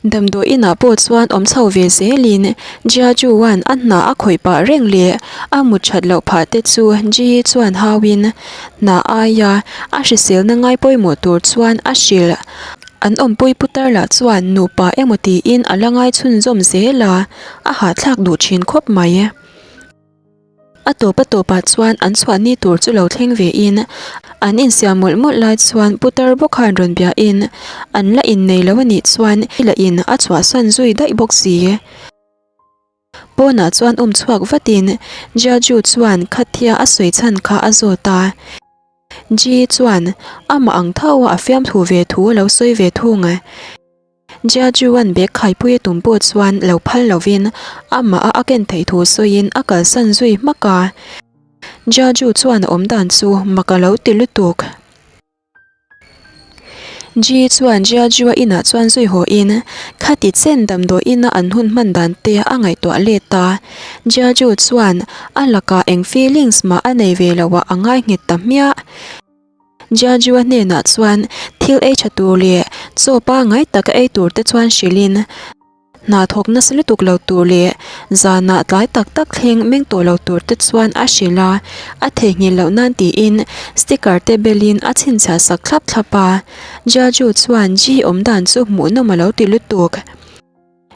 Damdawiinah pawh chuan awm chho ve zelin Jiajuan a hna a khawih pah reng leh a mut that loh phah te chu Ji chuan hauin hna aia a hriselna ngai pawimawh tur chuan a hrilh. An awmpui putar lah chuan nupa emaw tiin a la ngai chhunzawm zel a, a hahthlak duh thin khawp mai. A tawp a tawpah chuan an chhuahni tur chu lo thleng ve in an insiam mawlh mawlh lai chuan putar bawk khan rawn bia in an la innei lo a nih chuan i la in a chhuahsan zui daih bawk si. Pawnah chuan um chhuak vat in Jiaju chuan khatia a sawi chhan kha a zawt a. Ji chuan amah ang tho a a fiamthu ve thu a lo sawi ve thung. Jiajuan bag khaipui a tum pawh chuan lo phal lovin amah a a ken theih thu sawiin a kalsan zui hmak a. Jiaju chuan a awm dan chu mak a lo ti lutuk. Ji chuan Jiajua inah chuan zui hawhin khati chen damdawiina an hun hman dan te a ngaihtuah let a. Jiaju chuan a lakah eng feelings mah a nei ve loh ah a ngai nghet ta hmiah. Jiajua hnenah chuan thil ei tha tur leh chaw pangngai taka ei tur te chuan hrilhin hna thawk nasa lutuk lo tur leh zanah tlai tak tak thleng meng tawh lo tur te chuan a hrilh a, a theihnghilh loh nan tiin sticker te belin a chhinchhiah sak thlap thlap a. Jiaju chuan Ji awm dan chu hmuhnawm a lo ti lutuk.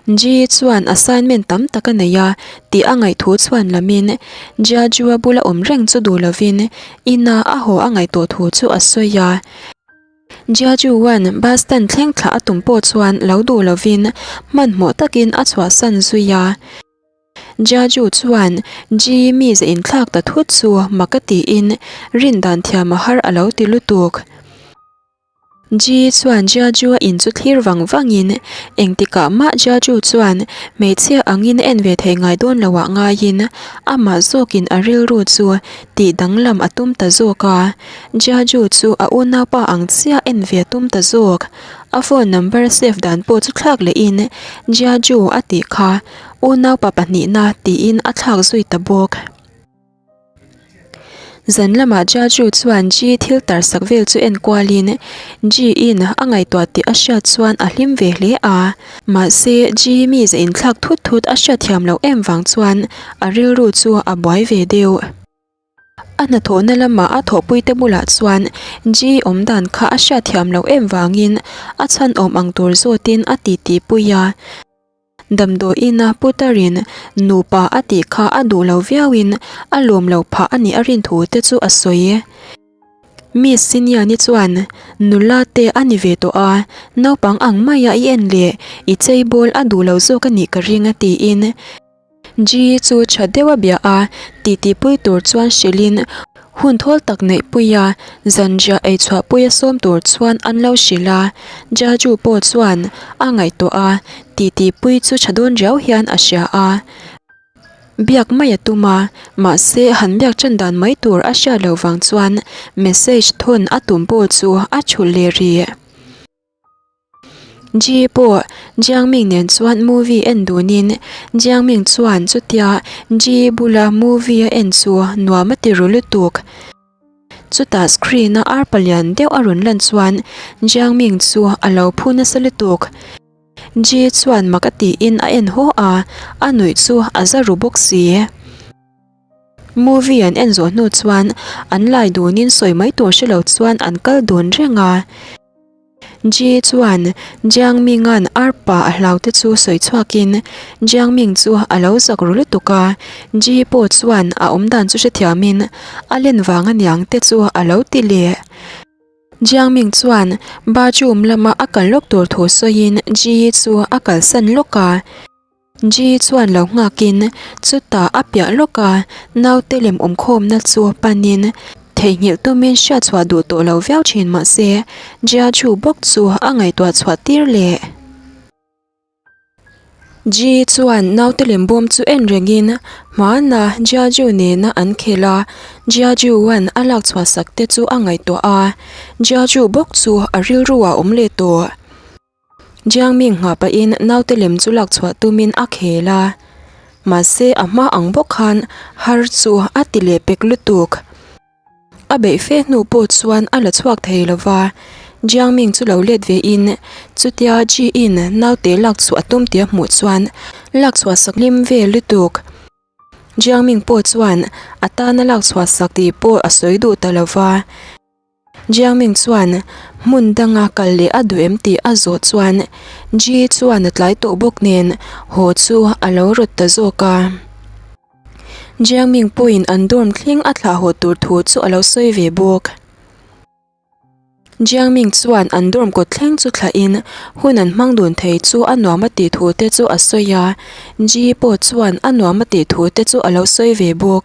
Ji chuan assignment tam tak a nei a tih a ngaihthu chhuan lamin Jiaju-a bula awm reng chu duh lovin ina a haw a ngaihtuah thu chu a sawi a. Jiaju-a'n bus stand thleng thlah a tum pawh chuan lo duh lovin hmanhmawh takin a chhuahsan zui a. Jiaju chuan Ji mize inthlak ta thut chu mak a tiin rin dan thiam a har a lo ti lutuk. Ji chuan Jiaju a in chu thlir vang vangin engtikah mah Jiaju chuan hmeichhia angin en ve thei ngai dawn lo ah ngaiin amah zawkin a rilru chu tih danglam a tum ta zawk a. Jiaju chu a unaupa ang chiah en ve a tum ta zawk. A phone number save dan pawh chu thlak lehin Jiaju a tih kha unaupa pahnihna tiin a thlak zui ta bawk. Zan lamah Jaju chuan Ji thil tarsak vel chu en kualin Ji-in a ngaihtuah tih a hriat chuan a hlim ve hle a. Mahse, Ji mize inthlak thut thut a hriatthiam loh em vang chuan a rilru chu a buai ve deuh. A hnathawhna lama a thawhpuite bulah chuan Ji awmdan kha a hriatthiam loh em vangin a chhan awm ang tur zawtin a titi pui a. Damdawiina putarin nupa a tih kha a duh lo viauin a lawm lo phah a nih a rin thu te chu a sawi. Miss Siniani chuan nula te a ni ve tawh a, naupang ang maia i en leh i cheibawl a duh lo zawk a nih ka ring a tiin Ji chu tha deuh a bia a, titipui tur chuan hrilhin hun thawl tak neihpui a, zanriah ei chhuahpui a sawm tur chuan an lo hrilh a. Jaju pawh chuan a ngaihtuah a, titipui chu tha dawn riau hian a hria a. Biak mai a tum a, mahse han biak tan dan mai tur a hriat loh vang chuan message thawn a tum pawh chu a thulh leh rih. Ji pawh Jiangming nen chuan movie en dunin Jiangming chuan chutia Ji bula movie a en chu nuam a ti ru lutuk. Chutah screen a ar palian deuh a rawn lan chuan Jiangming chu a lo phu nasa lutuk. Ji chuan mak a tiin a en haw a, a nuih chu a za ru bawk si. Movie an en zawh hnu chuan an lai dunin sawi mai tur hre lo chuan an kal dun reng a. Ji chuan Jiang Ming-a'n arpa a hlau te chu sawi chhuakin Jiang Ming chu a lo zak ru lutuk a, Ji pawh chuan a awmdan chu hrethiamin a len vang aniang te chu a lo ti leh. Jiang Ming chuan bathroom lama a kal lawk tur thu sawiin Ji chu a kalsan lawk a. Ji chuan lo nghakin chutah a piah lawk a, naute lem awmkhawmna chu panin theihnghilh tumin hriatchhuah duh tawh lo viau thin mahse Jia Chu bawk chu a ngaihtuah chhuah tir leh. Ji chuan naute lem bawm chu en rengin hmana Jia Ju nena an khelh a, Jia Ju-a'n a lak chhuah sak te chu a ngaihtuah a, Jia Ju bawk chu a rilru ah awm leh tawh. Jiangming nghah pahin naute lem chu lak chhuah tumin a khel a, mahse a hma ang bawk khan har chu a ti leh pek lutuk. A beih fe hnu pawh chuan a la chhuak thei lo va, Jiangming chu lo let ve in chutia Ji-in naute lak chhuah a tum tih a hmuh chuan lak chhuah sak hlim ve lutuk. Jiangming pawh chuan a tana lak chhuah sak tih pawh a sawi duh ta lo va. Jiangming chuan hmun danga kal leh a duh em tih a zawh chuan Ji chuan a tlai tawh bawk nen haw chu a lo rawt ta zawk a. Jiangming pawhin an dorm thleng a thlah haw tur thu chu a lo sawi ve bawk. Jiangming chuan an dorm kawt thleng chu thlahin hun an hmang dun thei chu a nuam a tih thu te chu a sawi a, Ji pawh chuan a nuam a tih thu te chu a lo sawi ve bawk.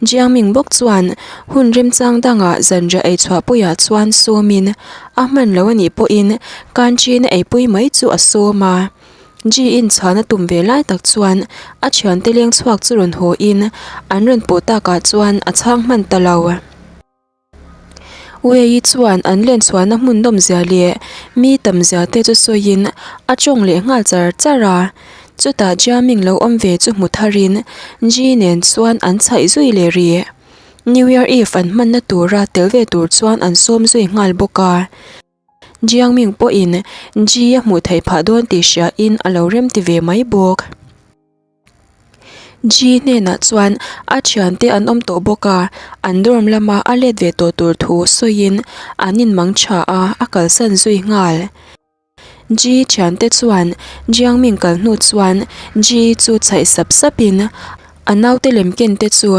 Jiangming bawk chuan hun remchang dangah zanriah ei chhuahpuiah chuan sawmin a hman lo a nih pawhin canteen a eipui mai chu a sawm a. Ji-in chhan a tum ve lai tak chuan a thiante leng chhuak chu rawn haw in an rawn pawh takah chuan a chhang hman ta lo. Wei chuan an len chhuahna hmun nawmzia leh mi tamzia te chu sawiin a tawng leh nghal char char a. Chutah Jiaming lo awm ve chu hmu tharin Ji nen chuan an chhaih zui leh rih. New Year Eve an hmanna tura tel ve tur chuan an sawm zui nghal bawk a. Jiangming pawhin Ji a hmuh theih phah dawn tih hriain a lo remti ve mai bawk. Ji hnenah chuan a thiante an awm tawh bawk a, an dorm lama a let ve tawh tur thu sawiin an inmang tha a, a kalsan zui nghal. Ji thiante chuan Jiang Ming kal hnu chuan Ji chu chhaih sap sap in a naute lem ken te chu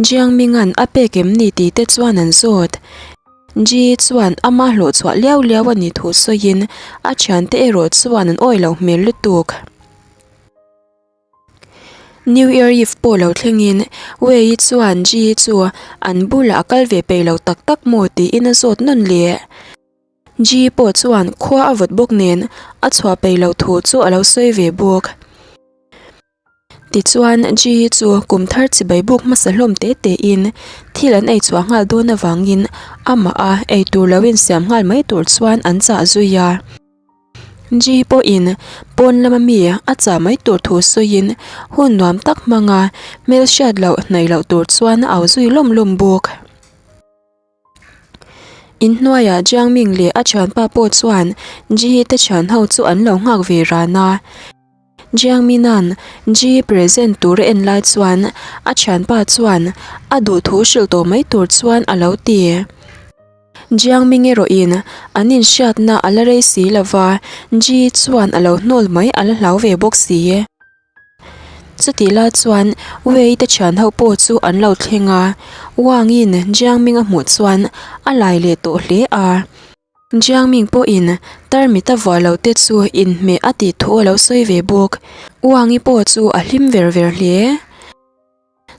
Jiang Ming an a pek em ni tih te chuan an zawt. Ji chuan ama hlawh chhuah liau liau a nih thu sawiin a thiante erawh chuan an awih loh hmel lutuk. New Year Eve pawh lo thlengin Wei chuan Ji chu an bulah a kal ve peih lo tak tak maw tiin a zawt nawn leh. Ji pawh chuan khua a vawt bawk nen a chhuah peih loh thu chu a lo sawi ve bawk. Tichuan Ji chu kum thar chibai buk hmasa hlawm te te in thil an ei chhuah nghal dawn avangin amah a ei tur lo insiam nghal mai tur chuan an chah zui a. Ji pawhin pawn lama mi a chah mai tur thu sawiin hun nuam tak hmanga hmel hriat loh hnaih loh tur chuan a au zui lawm lawm bawk. Inhnuaiah Jiang Ming leh a thianpa pawh chuan Ji te thian ho chu an lo nghak ve ran a. Jiang Mina'n Ji present tur a en lai chuan a thianpa chuan a duhthu hrilh tawh mai tur chuan a lo ti. Jiang Ming erawhin an inhriatna a la rei si lo va, Ji chuan a lo hnawl mai a la hlau ve bawk si. Chutih lai chuan Wei te thian ho pawh chu an lo thleng a, Wang in Jiang Ming a hmuh chuan a lai leh tawh hle a. Jiang Ming pawhin tarmit a vuah lo te chu inhmeh a tih thu a lo sawi ve bawk. Wang i pawh chu a hlim ver ver hle.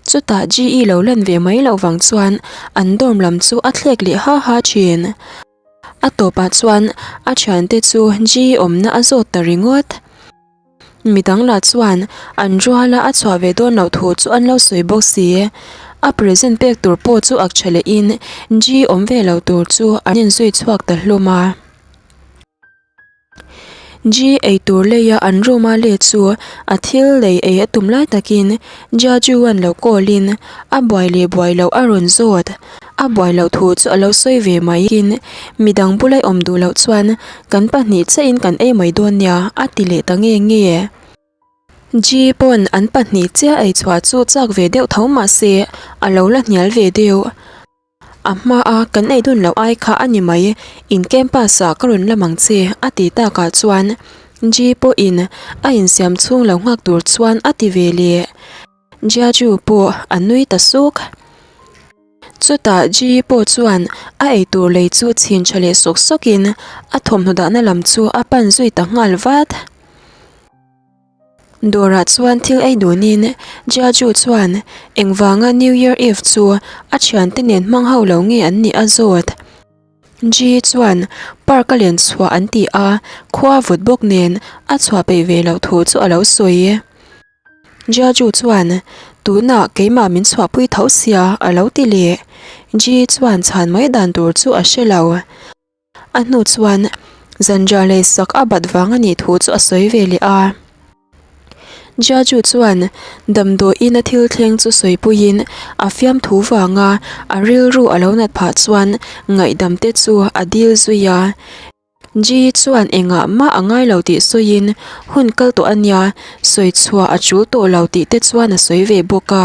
Chutah GE lo lan ve mai loh vang chuan an dorm lam chu a thlek leh ha ha thin. A tawpah chuan a thiante chu GE awmna a zawt ta ringawt. Midang lah chuan an ruala a chhuah ve dawn loh thu chu an lo sawi bawk si. A present pek tur pawh chu ak tha lehin GE awm ve lo tur chu an inzui chhuak ta hlawm a. Ji eitur leia an room a let chu a thil lei ei a tum lai takin Jaju-a'n lo call in a buai leh buai loh a rawn zawt. A buai loh thu chu a lo sawi ve mai in midang bula i awm duh loh chuan kan pahnih chiahin kan ei mai dawn nia a ti leh ta nge nge. Ji pawn an pahnih chiah ei chhuah chu chak ve deuh tho mahse a lo la hnial ve deuh. A hma a kan ei dun loh ai kha a ni mai, in campus ah ka rawn lam ang che a ti takah chuan Ji pawhin a insiam chhung lo nghak tur chuan a ti ve leh. Jiaju pawh a nui ta suk. Chutah Ji pawh chuan a eitur lei chu chhin tha leh sawk sawkin a thawmhnaw dahna lam chu a pan zui ta nghal vat. Dawrah chuan thil ei dunin Jiaju chuan engvanga New Year Eve chu a thiante nen hmang ho lo nge an nih a zawt. Ji chuan park a len chhuah an ti a, khua vut bawk nen a chhuah peih ve loh thu chu a lo sawi. Jiaju chuan tunah keimah min chhuahpui tho sia a lo ti leh. Ji chuan chhan mai dan tur chu a hre lo. A hnu chuan zanriah lei sak a bat vang a nih thu chu a sawi ve leh a. Jiaju chuan damdawiin a thil thleng chu sawipuiin a fiamthu vanga a rilru a lo nat phah chuan ngaihdam te chu a dil zui a. Ji chuan engah mah a ngai lo tih sawiin hun kal tawh a nia, sawi chhuah a tul tawh lo tih te chuan a sawi ve bawk a.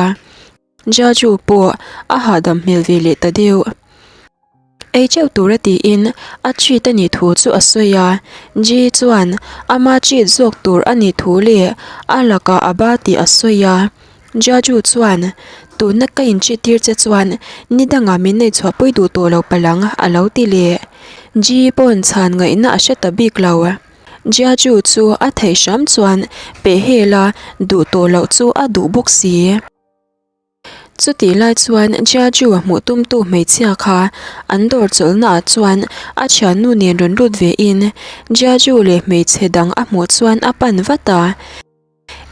Jaju pawh a hahdam hmel ve leh ta deuh. Ei teuh tura tiin a treat a nih thu chu a sawi a, Ji chuan ama treat zawk tur a nih thu leh a lakah a ba tih a sawi a. Jaju chuan, Tuna ka in treat tir che chuan ni dangah min nei chhuahpui duh tawh lo palang a lo ti leh. Ji pawn chhan ngaihna a hre ta bik lo. Jiaju chu a theih hram chuan pehhel a duh tawh loh chu a duh bawk si. Chutih lai chuan Jiaju-a hmuh tumtu hmeichhia kha an dawr chawlhnaah chuan a thiannu nen rawn lut vein Jiaju leh hmeichhe dang a hmuh chuan a pan vat a.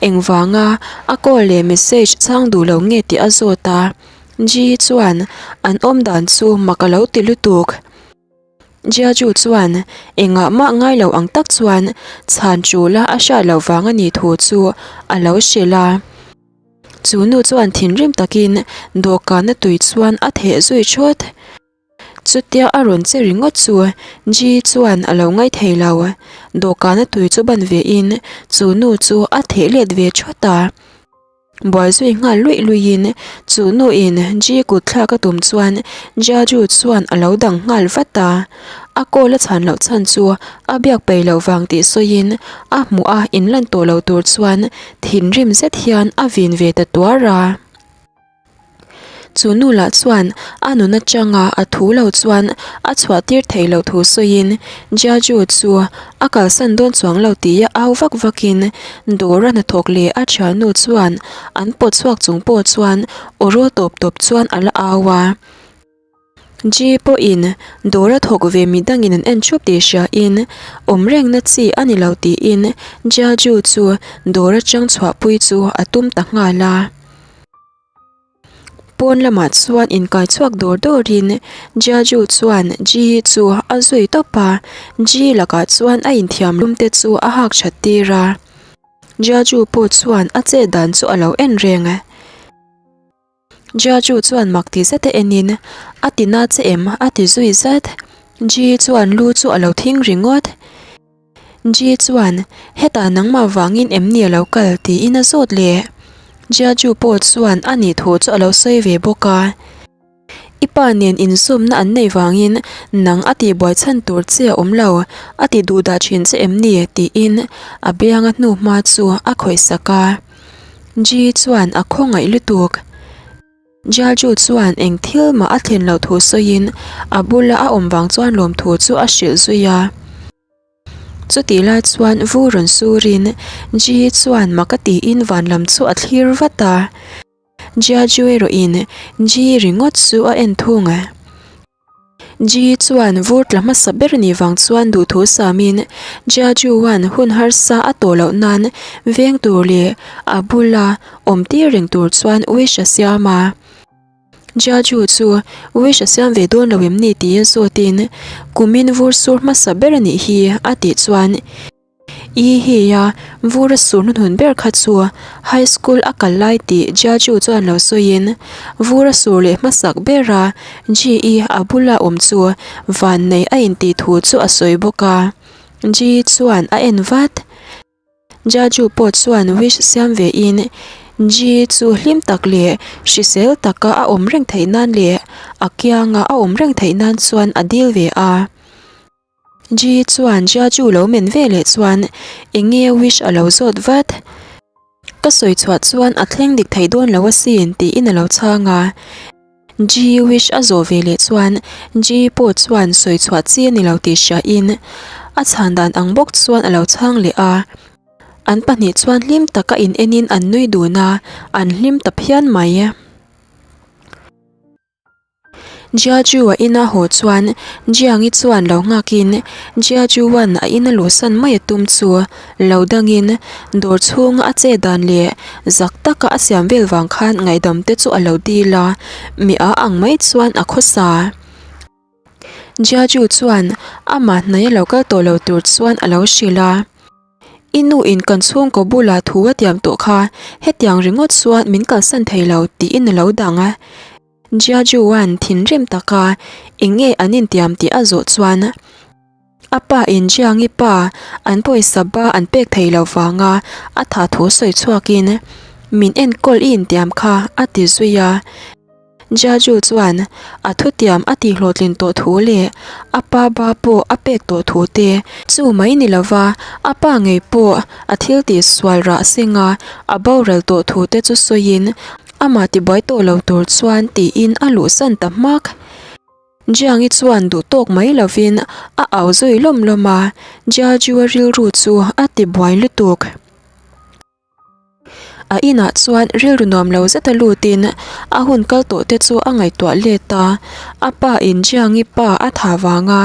Engvanga a call leh message chhang duh lo nge tih a zawt a, Ji chuan an awm dan chu mak a lo ti lutuk. Jiaju chuan engah mah ngai lo ang tak chuan chhan ṭula a hriat loh vang a nih thu chu a lo hrilh a. Chu nu chuan thinrim takin dawhkana tui chuan a theh zui thawt. Chutia a rawn che ringawt chu Ji chuan a lo ngaih thei lo. Dawhkana tui chu ban vein chu nu chu a theh let ve thawt a. Buai zui nghal luih luihin chu nuin Ji kut thlak a tum chuan Jiaju chuan a lo dang nghal vat a. A call a chhan loh chhan chu a biak peih loh vang tih sawiin a hmuh a inlan tawh lo tur chuan thinrim zet hian a vin ve ta tuar a. Chu nu lah chuan a nun atanga a thu lo chuan a chhuah tir theih loh thu sawiin Jiaju chu a kalsan dawn chuang lo tia au vak vakin dawr a hnathawk leh a thiannu chuan an pawt chhuak chung pawh chuan aw rawl tawp tawp chuan a la au a. Ji pawhin dawr a thawk ve mi dangin an en thup tih hriain awm rengna chi a ni lo tiin Jiaju chu dawr atang chhuahpui chu a tum ta nghal a. Pawn lamah chuan inkai chhuak dawr dawrin Jiaju chuan Ji chu a zui tawp a, Ji lakah chuan a inthiam lum te chu a hak that tir a. Jiaju pawh chuan a chet dan chu a lo en reng. Jiaju chuan mak ti zet a enin, A ti na che em? a ti zui zat. Ji chuan lu chu a lo thing ringawt. Ji chuan, Hetah nangmah vangin em ni a lo kal? tiin a zawt leh. Jiaju pawh chuan a nih thu chu a lo sawi ve bawk a. I pa nen inzawmna an neih vangin nang a tihbuai chhan tur che a awm lo, a ti duh dah thin che em ni? tiin a bianga hnuhma chu a khawih sak a. Ji chuan a khawngaih lutuk. Jiaju chuan eng thil mah a thlen loh thu sawiin a bula a awm vang chuan lawmthu chu a hrilh zui a. Chutih lai chuan vu rawn surin Ji chuan mak a tiin van lam chu a thlir vat a. Jiaju erawhin Ji ringawt chu a en thung. Ji chuan vur tla hmasa ber ni vang chuan duhthu samin Jiajuan hun harsa a tawh loh nan veng tur leh a bula awm tir reng tur chuan wish a siam a. Jiaju chu wish a siam ve dawn lo em ni tia zawtin kumin vur sur hmasa ber a nih hi a tih chuan I hi a, vur a sur hnuhnun ber kha chu high school a kal lai tih Jiaju chuan lo sawiin vur a sur leh hmasak ber a, Ji-i a bula awm chu vannei a intih thu chu a sawi bawk a. Ji chuan a en vat. Jiaju pawh chuan wish siam ve in Ji chu hlim tak leh hrisel taka a awm reng theih nan leh a kianga a awm reng theih nan chuan a dil ve a. Ji chuan Jiaju lo men ve leh chuan eng nge wish a lo zawt vat. Ka sawi chhuah chuan a thleng dik thei dawn lo asin tiin a lo chhang a. Ji wish a zawh ve leh chuan Ji pawh chuan sawi chhuah chi a ni lo tih hriain a chhan dan ang bawk chuan a lo chhang leh a. An pahnih chuan hlim taka in enin an nui dun a, an hlim ta phian mai. Jiaju a ina haw chuan Jiangi chuan lo nghakin Jiajuan a ina luhsan mai a tum chu lo dangin dawr chhunga a che dan leh zak taka a siam vel vang khan ngaihdam te chu a lo dil a, mi a ang mai chuan a khawsa. Jiaju chuan amah hnaia lo kal tawh lo tur chuan a lo hrilh a. I nu in kan chhungkaw bulah thu a tiam tawh kha, hetiang ringawt chuan min kalsan thei lo tiin a lo dang a. Jiajuan thinrim taka eng nge an intiam tih a zawh chuan a pa in Jiangi pa an pawisa ba an pek thei lo vanga a tha thu sawi chhuakin min enkawl i intiam kha a ti zui a. Jiaju chuan a thutiam a tihhlawhtlin tawh thu leh a pa ba pawh a pek tawh thu te chu mai ni lova a pa ngei pawh a thil tihsual rah senga a boral tawh thu te chu sawiin Amah tibuai tawh lo tur chuan tiin a luhsan ta hmak. Jiangi chuan duh tawk mai lovin a au zui lawm lawm a, Jiajua rilru chu a tibuai lutuk. A inah chuan rilru nuam lo zeta lutin a hun kal tawh te chu a ngaihtuah let a, a pa in Jiangi pa a tha vanga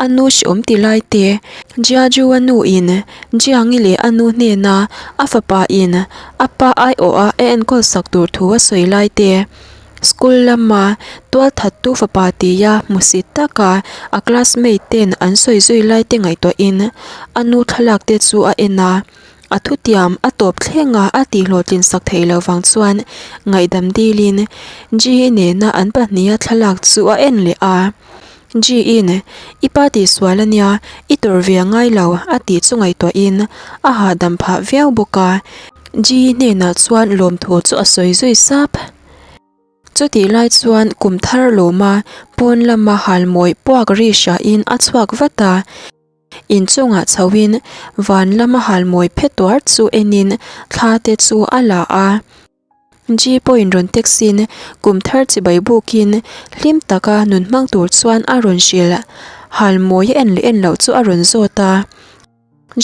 a nu hreawm ti lai te, Jiajua nu in Jiangi leh a nu hnena a fapa in a pa aiawha a enkawl sak tur thu a sawi lai te, school lama tual thattu fapa tia hmusit taka a classmate ten an sawi zui lai te ngaihtuahin a nu thlalak te chu a en a, a thutiam a tawp thlenga a tihhlawhtlin sak theih loh vang chuan ngaihdam dilin Ji nena an pahniha thlalak chu a en leh a. Ji-in, I pa tihsual a nia, i tawrh ve a ngai lo, a tih chu ngaihtuahin a hahdam phah viau bawk a. Ji hnenah chuan lawmthu chu a sawi zui sap. Chutih lai chuan kum thar lawma pawn lama halmawi puak ri hriain a chhuak vat a. Inchungah chhoin van lama halmawi phe tuar chu enin thla te chu a la a. Ji pawhin rawn text-in kum thar chibai bukin hlim taka nun hmang tur chuan a rawn hrilh. Halmawi a en leh en loh chu a rawn zawt a.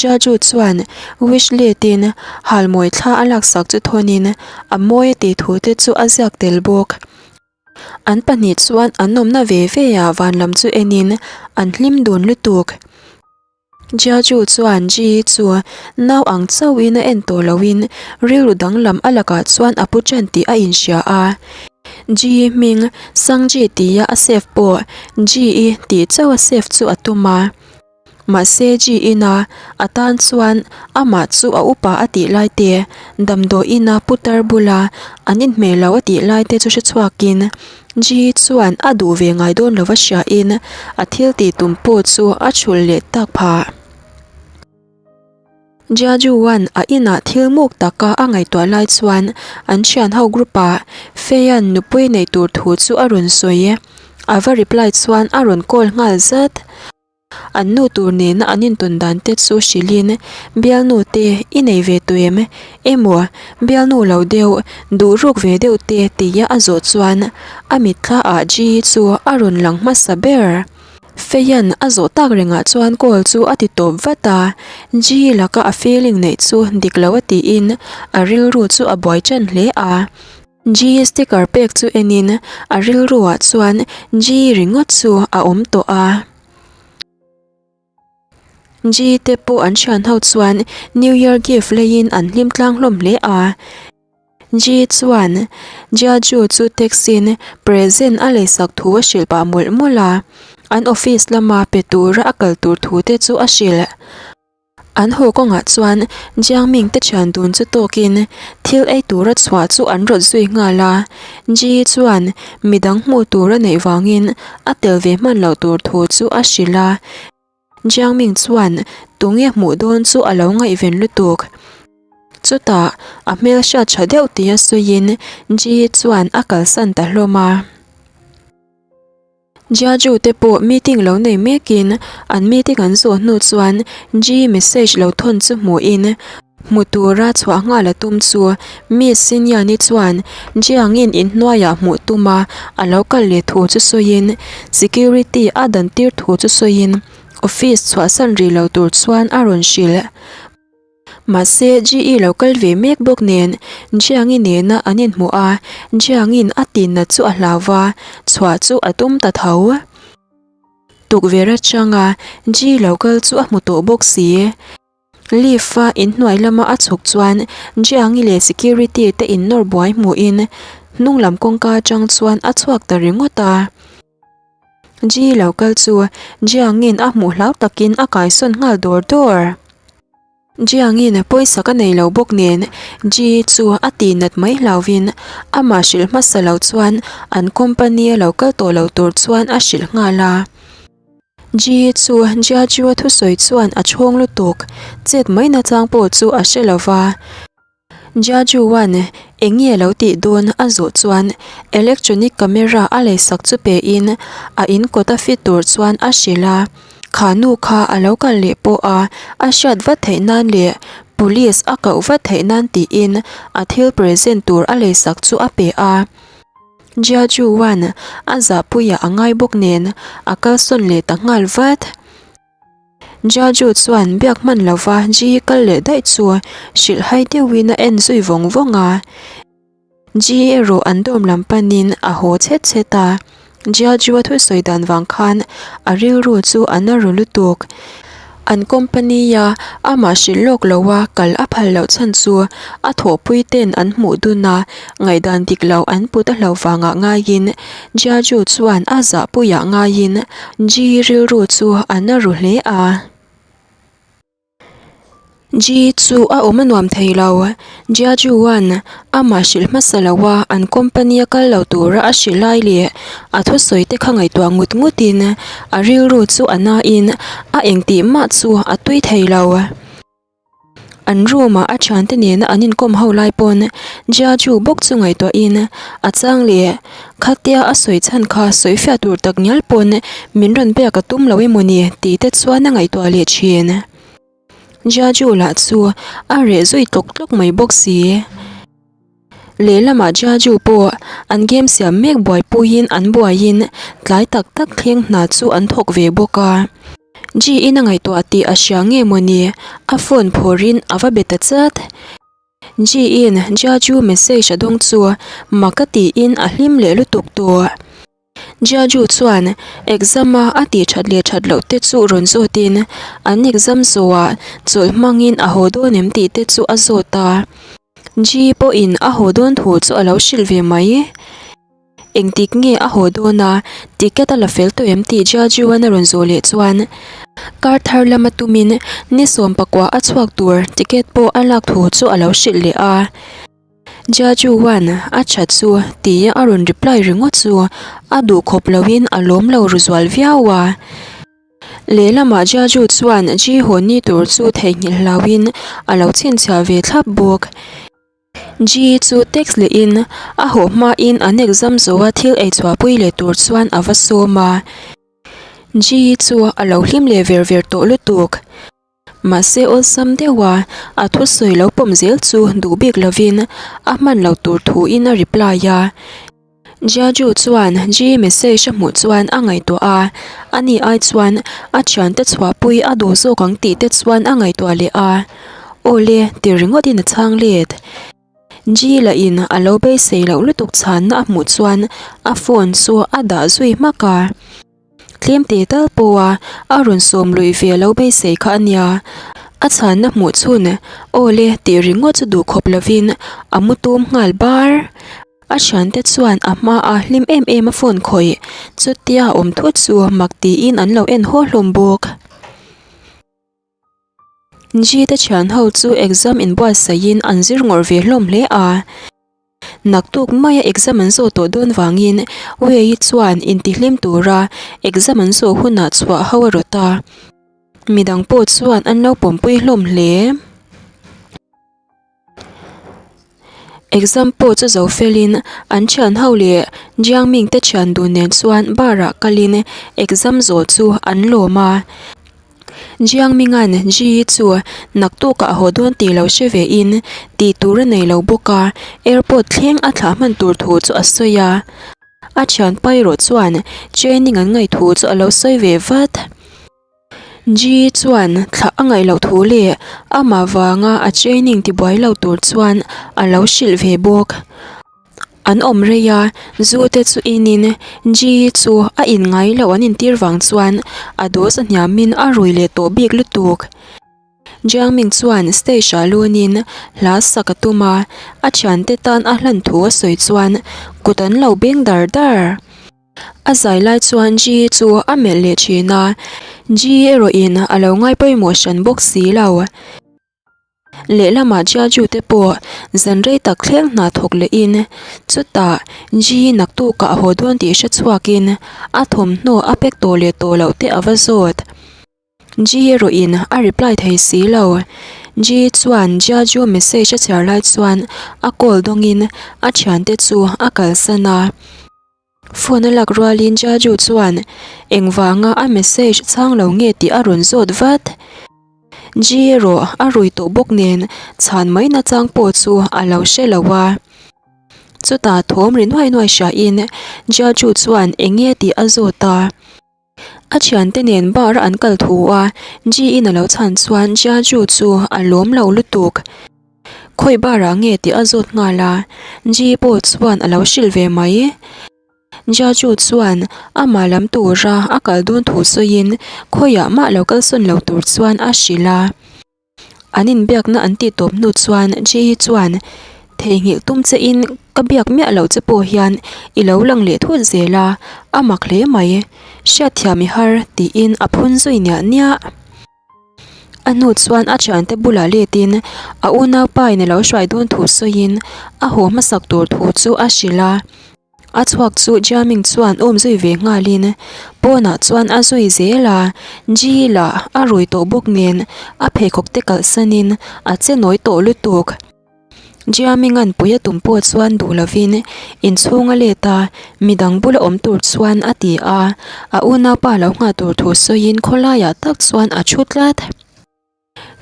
Jaju chuan wish letin halmawi thla a laksak chu thawnin a mawi a tih thu te chu a ziak tel bawk. An pahnih chuan an awmna ve ve ah van lam chu enin an hlim dun lutuk. Jiaju chuan Ji chu nau ang chauhin a en tawh loin rilru danglam a lakah chuan a pu ṭan tih a inhria a. Ji hming Sangji tia a save pawh Ji-i tih chauh a save chu a tum a. Mahse Ji ina a tan chuan amah chu a upa a tih lai te, damdawiina putar bula an inhmeh lo a tih lai te chu hre chhuakin Ji chuan a duh ve ngai dawn lova hriain a thil tih tum pawh chu a chhulh leh tak phah. Jiajuan a inah thil muk taka a ngaihtuah lai chuan an thianho group ah Feian nupui neih tur thu chu a rawn sawi. A va reply chuan a rawn call nghal zat. An nu tur nena an intawn dan te chu hrilhin, Bialnu te i nei ve tawh em? Emaw, bialnu lo deuh, duh ruk ve deuh te tia a zawh chuan a mitthla ah Ji chu a rawn lang hmasa ber. Feian a zawh tak rengah chuan call chu a ti tawp vat a, Ji laka a feeling neih chu dik lo a tiin a rilru chu a buai ṭan hle a. Ji sticker pek chu enin a rilruah chuan Ji ringawt chu a awm tawh a. Ji te pawh an thian ho chuan New Year gift leiin an hlim tlang hlawm hle a. Ji chuan Jiaju chu text in present a leisak thu a hrilh pah mawlh mawlh a. An office lama pe tura a kal tur thu te chu a hrilh. An haw kawngah chuan Jiangming te thian dun chu tawkin thil ei tura chhuah chu an rawt zui nghal a. Ji chuan midang hmuh tur a neih vangin a tel ve hman loh tur thu chu a hrilh a. Jiangming chuan tunge hmuh dawn chu a lo ngaihven lutuk. Chutah a hmel hriat tha deuh tia sawiin Ji chuan a kalsan ta hlawm a. Jiaju te pawh meeting lo nei mekin an meeting an zawh hnu chuan Ji message lo thawn chu hmuhin hmu tura chhuah nghal a tum chu Miss Siniani chuan Jiangin inhnuaiah hmuh tuma a lo kal leh thu chu sawiin security a dan tir thu chu sawiin office chhuahsan rih lo tur chuan a rawn hrilh. Mahse, GE lo kal ve mek bawk nen Jiangi nena an inhmuh a, Jiangin a tinna chu a hlau va, chhuah chu a tum ta tho. Tukverh atanga GE lo kal chu a hmu tawh bawk si. Lift-a inhnuai lama a chhuk chuan Jiangi leh security te innawr buai hmuhin hnung lam kawngka atang chuan a chhuak ta ringawt a. GE lo kal chu Jiangin a hmuh hlau takin a kaisawn nghal dawr dawr. Jiangin pawisa ka nei lo bawk nen Ji chu a tih nat mai hlauvin amah hrilh hmasa lo chuan an company a lo kal tawh lo tur chuan a hrilh nghal a. Ji chu Jiaju a thusawi chuan a chhawng lutuk, chet mai nachang pawh chu a hre lo va. Jiajuan eng nge lo tih dawn a zawh chuan electronic camera a leisak chu pe in a in kawt a fit tur chuan a hrilh a, kha nu kha a lo kal leh pawh a, a hriat vat theih nan leh police a koh vat theih nan tiin a thil present tur a leisak chu a pe a. Jiajuan a zahpuiah a ngai bawk nen a kalsawn leh ta nghal vat. Jaju chuan biak hman lova Ji kal leh daih chu hrilh hai deuhin a en zui vawng vawng a. Ji erawh an dorm lam panin a haw chhet chhet a. Jiaju a thusawi dan vang khan a rilru chu a na ru lutuk. An company a amah hrilh lawk loa kal a phal loh chhan chu a thawhpui ten an hmuh dun a, ngaihdan dik lo an put a hlo vangah ngaiin Jiaju chuan a zahpuiah ngaiin Ji rilru chu a na ru hle a. Ji chu a awm a nuam thei lo. Jiajuan amah hrilh hmasa lo a, an company a kal lo tura a hrilh lai leh a thusawi te kha ngaihtuah ngut ngutin a rilru chu a nain a engtih mah chu a tui thei lo. An room ah a thiante nena an inkawm ho lai pawn Jiaju bawk chu ngaihtuahin a chang leh khatia a sawi chhan kha sawi fiah tur tak ngial pawn min rawn biak a tum lo emawni tih te chuan a ngaihtuah leh thin. Jiaju lah chu a reh zui tlawk tlawk mai bawk si. Lehlamah Jiaju pawh an game siam mek buaipuiin an buaiin tlai tak tak thleng hna chu an thawk ve bawk a. Ji-in a ngaihtuah tih a hria nge mawni a phone phawrhin a va be ta chat. Ji-in Jiaju message a dawng chu mak a tiin a hlim leh lutuk tawh. Jiaju chuan exam a a tih that leh that loh te chu rawn zawtin an exam zawhah chawlh hmangin a haw dawn em tih te chu a zawt a. Ji pawhin a haw dawn thu chu a lo hrilh ve mai. Engtik nge a haw dawn a, ticket a la fel tawh em tih Jiaju-a'n a rawn zawh leh chuan kar thar lama tumin ni 14 a chhuak tur ticket pawh a lak thu chu a lo hrilh leh a. Jiajuan a that chu tia a rawn reply ringawt chu a duh khawp loin a lawm lo ru zual viau a. Lehlamah Jiaju chuan Ji hawn ni tur chu theihnghilh hlauin a lo chhinchhiah ve thlap bawk. Ji chu text lehin a haw hmain an exam zawha thil ei chhuahpui leh tur chuan a va sawm a. Ji chu a lo hlim leh ver ver tawh lutuk. Mahse awlsam deuha a thusawi lo pawm zel chu duh bik lovin a hman lo tur thuin a reply a. Jiaju chuan Ji message a hmuh chuan a ngaihtuah a, ani ai chuan a thiante chhuahpui a duh zawk ang tih te chuan a ngaihtuah leh a. Awle ti ringawtin a chhang let. Ji lahin a lo beisei loh lutuk chhanna a hmuh chuan a phone chu a dah zui hmak a. Tlem te tal pawha a rawn sawm luih ve lo beisei kha a nia. A chhanna hmuh chhun aw le tih ringawt chu duh khawp lovin a mu tum nghal bar. A thiante chuan a hmaa hlim em em a phone khawih chutia a awm thut chu mak tiin an lo en haw hlawm bawk. Ji te thian ho chu exam inbuatsaihin an zir ngawrh ve hlawm hle a. Naktuk maia exam an zawh tawh dawn vangin Wei chuan intihlim tura exam an zawh hunah chhuah ho a rawt a, midang pawh chuan an lo pawmpui hlawm hle. Exam pawh chu zo felin an thian ho leh Jiangming te thian dun nen chuan bar ah kalin exam zawh chu an lawm a. Jiangminga'n Ji chu naktukah a haw dawn tih lo hre ve in tih tur a nei lo bawk a, airport thleng a thlah hman tur thu chu a sawi a. A thianpa erawh chuan training an ngaih thu chu a lo sawi ve vat. Ji chuan thlah a ngaih loh thu leh amah vanga a training tibuai lo tur chuan a lo hrilh ve bawk. An awm rei a, zu te chu inin Ji chu a in ngai loh an intir vang chuan a dose a hniamin a rui leh tawh bik lutuk. Jiangming chuan stage ah lunin hla sak a tum a, a thiante tan a hlan thu a sawi chuan kut an lo beng dar dar. A zai lai chuan Ji chu a melh leh thin a, Ji erawhin a lo ngai pawimawh hran bawk si lo. Lehlamah Jiaju te pawh zan rei tak thleng hna thawk lehin chutah Ji naktukah a haw dawn tih hre chhuakin a thawmhnaw a pack tawh leh tawh loh te a va zawt. Ji erawhin a reply thei si lo. Ji chuan Jiaju message a chhiar lai chuan a call dawngin a thiante chu a kalsan a. Phone a lak rualin Jaju chuan engvanga a message chhang lo nge tih a rawn zawt vat. Ji erawh a rui tawh bawk nen chhan mai nachang pawh chu a lo hre lo a. Chutah thawm ri nuai nuai hriain Jaju chuan eng nge tih a zawt a. A thiante nen bar a an kal thu a, Ji-in a lo chhan chuan Jiaju chu a lawm lo lutuk. Khawi bar ah nge tih a zawt nghal a, Ji pawh chuan a lo hrilh ve mai. Jiaju chuan amah lam tura a kal dawn thu sawiin khawiah mah lo kalsawn lo tur chuan a hrilh a. An inbiakna an tih tawp hnu chuan Ji chuan theihnghilh tum che in ka biak miah loh che pawh hian i lo lang leh thut zel a, a mak hle mai. Hriatthiam i har tiin a phun zui niah niah. A hnu chuan a thiante bulah letin a unaupa in a lo hruai dawn thu sawiin a haw hmasak tur thu chu a hrilh a. A chhuak chu Jiaming chuan awm zui ve nghalin pawnah chuan a zui zel a, Ji lah a rui tawh bawk nen a pheikhawk te kalhsanin a che nawi tawh lutuk. Jiaming-a'n pui a tum pawh chuan duh lovin inchhung a let a, midang bula awm tur chuan a ti a, a unaupa lo nghah tur thu sawiin khawlaiah tak chuan a thu tlat.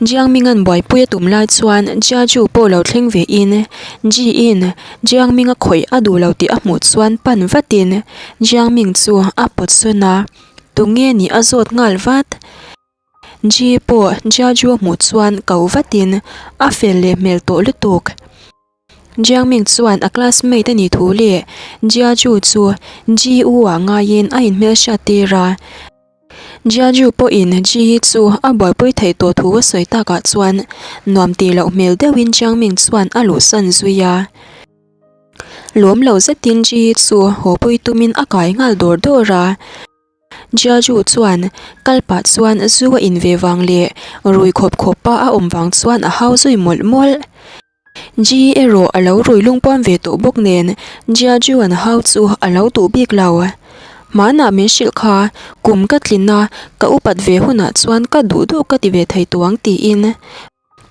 Jiangming-a'n buaipui a tum lai chuan Jiaju pawh lo thleng ve in Ji-in Jiangming-a khawih a duh lo tih a hmuh chuan pan vatin Jiangming chu a pawt sawn a, tunge nih a zawt nghal vat. Ji pawh Jiaju a hmuh chuan ko vatin a fel leh hmel tawh lutuk. Jiangming chuan a classmate a nih thu leh Jiaju chu Ji U ah ngaiin a inhmelhriat tir a. Jiaju pawhin Ji chu a buaipui theih tawh thu a sawi takah chuan nuam tih loh hmel deuhin Jiangming chuan a luhsan zui a. Lawm lo zetin Ji chu hawpui tumin a kai nghal dawr dawr a. Jiaju chuan kal pah chuan zu a in ve vang leh rui khawp khawp a a awm vang chuan a hau zui mawlh mawlh. Ji erawh a lo rui lungpuam ve tawh bawk nen Jiaju an hau chu a lo duh bik lo. Hmanah min hrilh kha kum ka tlin a, ka upat ve hunah chuan ka duh duh ka ti ve thei tawh ang tiin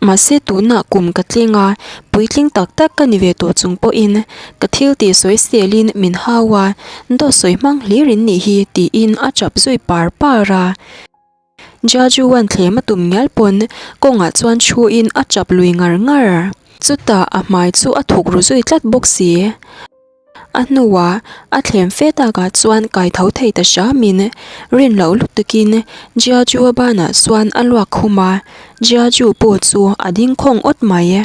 Mahse tunah kum ka tling a, puitling tak tak ka ni ve tawh chung pawhin ka thil tih sawi selin min hau a, dawt sawi hmang hlir in nih hi tiin a chap zui par par a. Jiajuan thlem a tum ngial pawn kawngah chuan thuin a chap lui ngar ngar. Chutah a hmai chu a thuk ru zui tlat bawk si. A hnuah a thlem fe takah chuan kai tho thei ta hramin rin loh lutukin Jiaju-a banah chuan a luak khum a, Jiaju pawh chu a ding khawng awt mai.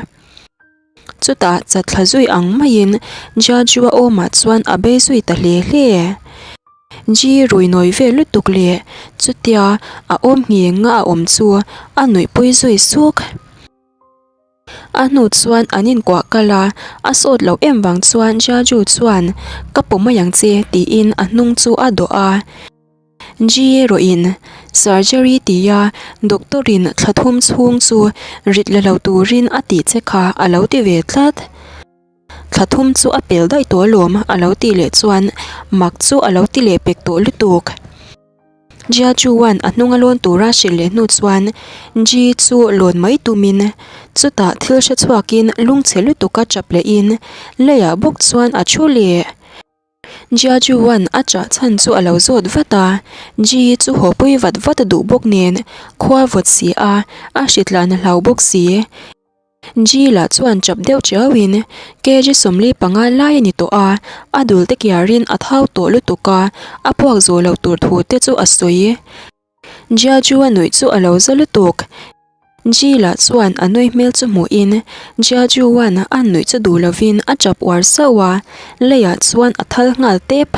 Chutah chatthla zui ang maiin Jiaju-a awmah chuan a bei zui ta hle hle. Ji rui nawi vel lutuk leh chutia a awm ngheng a a awm chu a nuihpui zui suk. A hnu chuan an inkuah kal a, a sawt loh em vang chuan Jiaju chuan ka pawh mai ang che tiin a hnung chu a dawh a. Ji erawhin surgery tia doctor in thla thum chhung chu rit la lo turin a tih che kha a lo ti ve tlat. Thla thum chu a pel daih tawh alawm a lo tih leh chuan mak chu a lo ti leh pek tawh lutuk. Jia Chuan a hnunga lawn tura hrilh leh hnu chuan Ji chu lawn mai tumin chutah thil hre chhuakin lungchhe lutuka chap lehin leiah bawk chuan a thu leh. Jia Chuan a chah chhan chu a lo zawt vat a, Ji chu haw pui vat vat a duh bawk nen khua vawt si a, a hritlan a hlau bawk si. Ji lah chuan chap deuh chiauin kg 45 lai a ni tawh a, a dul te kiarin a thau tawh lutuk a, a puak zawh loh tur thu te chu a sawi. Jia chu a nuih chu a lo za lutuk. Ji lah chuan a nui hmel chu hmuhin Jia Juan a nuih chu duh lovin a chap uar sauh a, leiah chuan a thal nghal tep.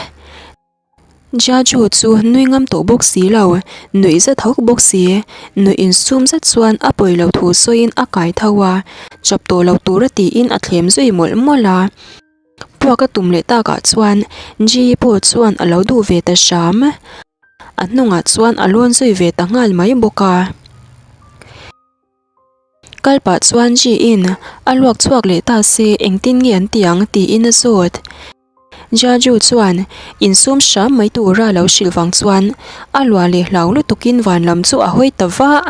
Jiaju chu nui ngam tawh bawk si lo, nuih zet hawk bawk si. Nuih insum zet chuan a pawi lo thu sawiin a kai tho a, chap tawh lo tura tiin a thlem zui mawlh mawlh a. Puak a tum leh takah chuan Ji pawh chuan a lo duh ve ta hram. A hnungah chuan a lawn zui ve ta nghal mai bawk a. Kal pah chuan Ji in a luak chhuak leh ta se engtin nge an ti ang tiin a zawt. Jaju chuan insum hram mai tura lo hrilh vang chuan a luah leh hlau lutukin van lam chu a hawi ta vah.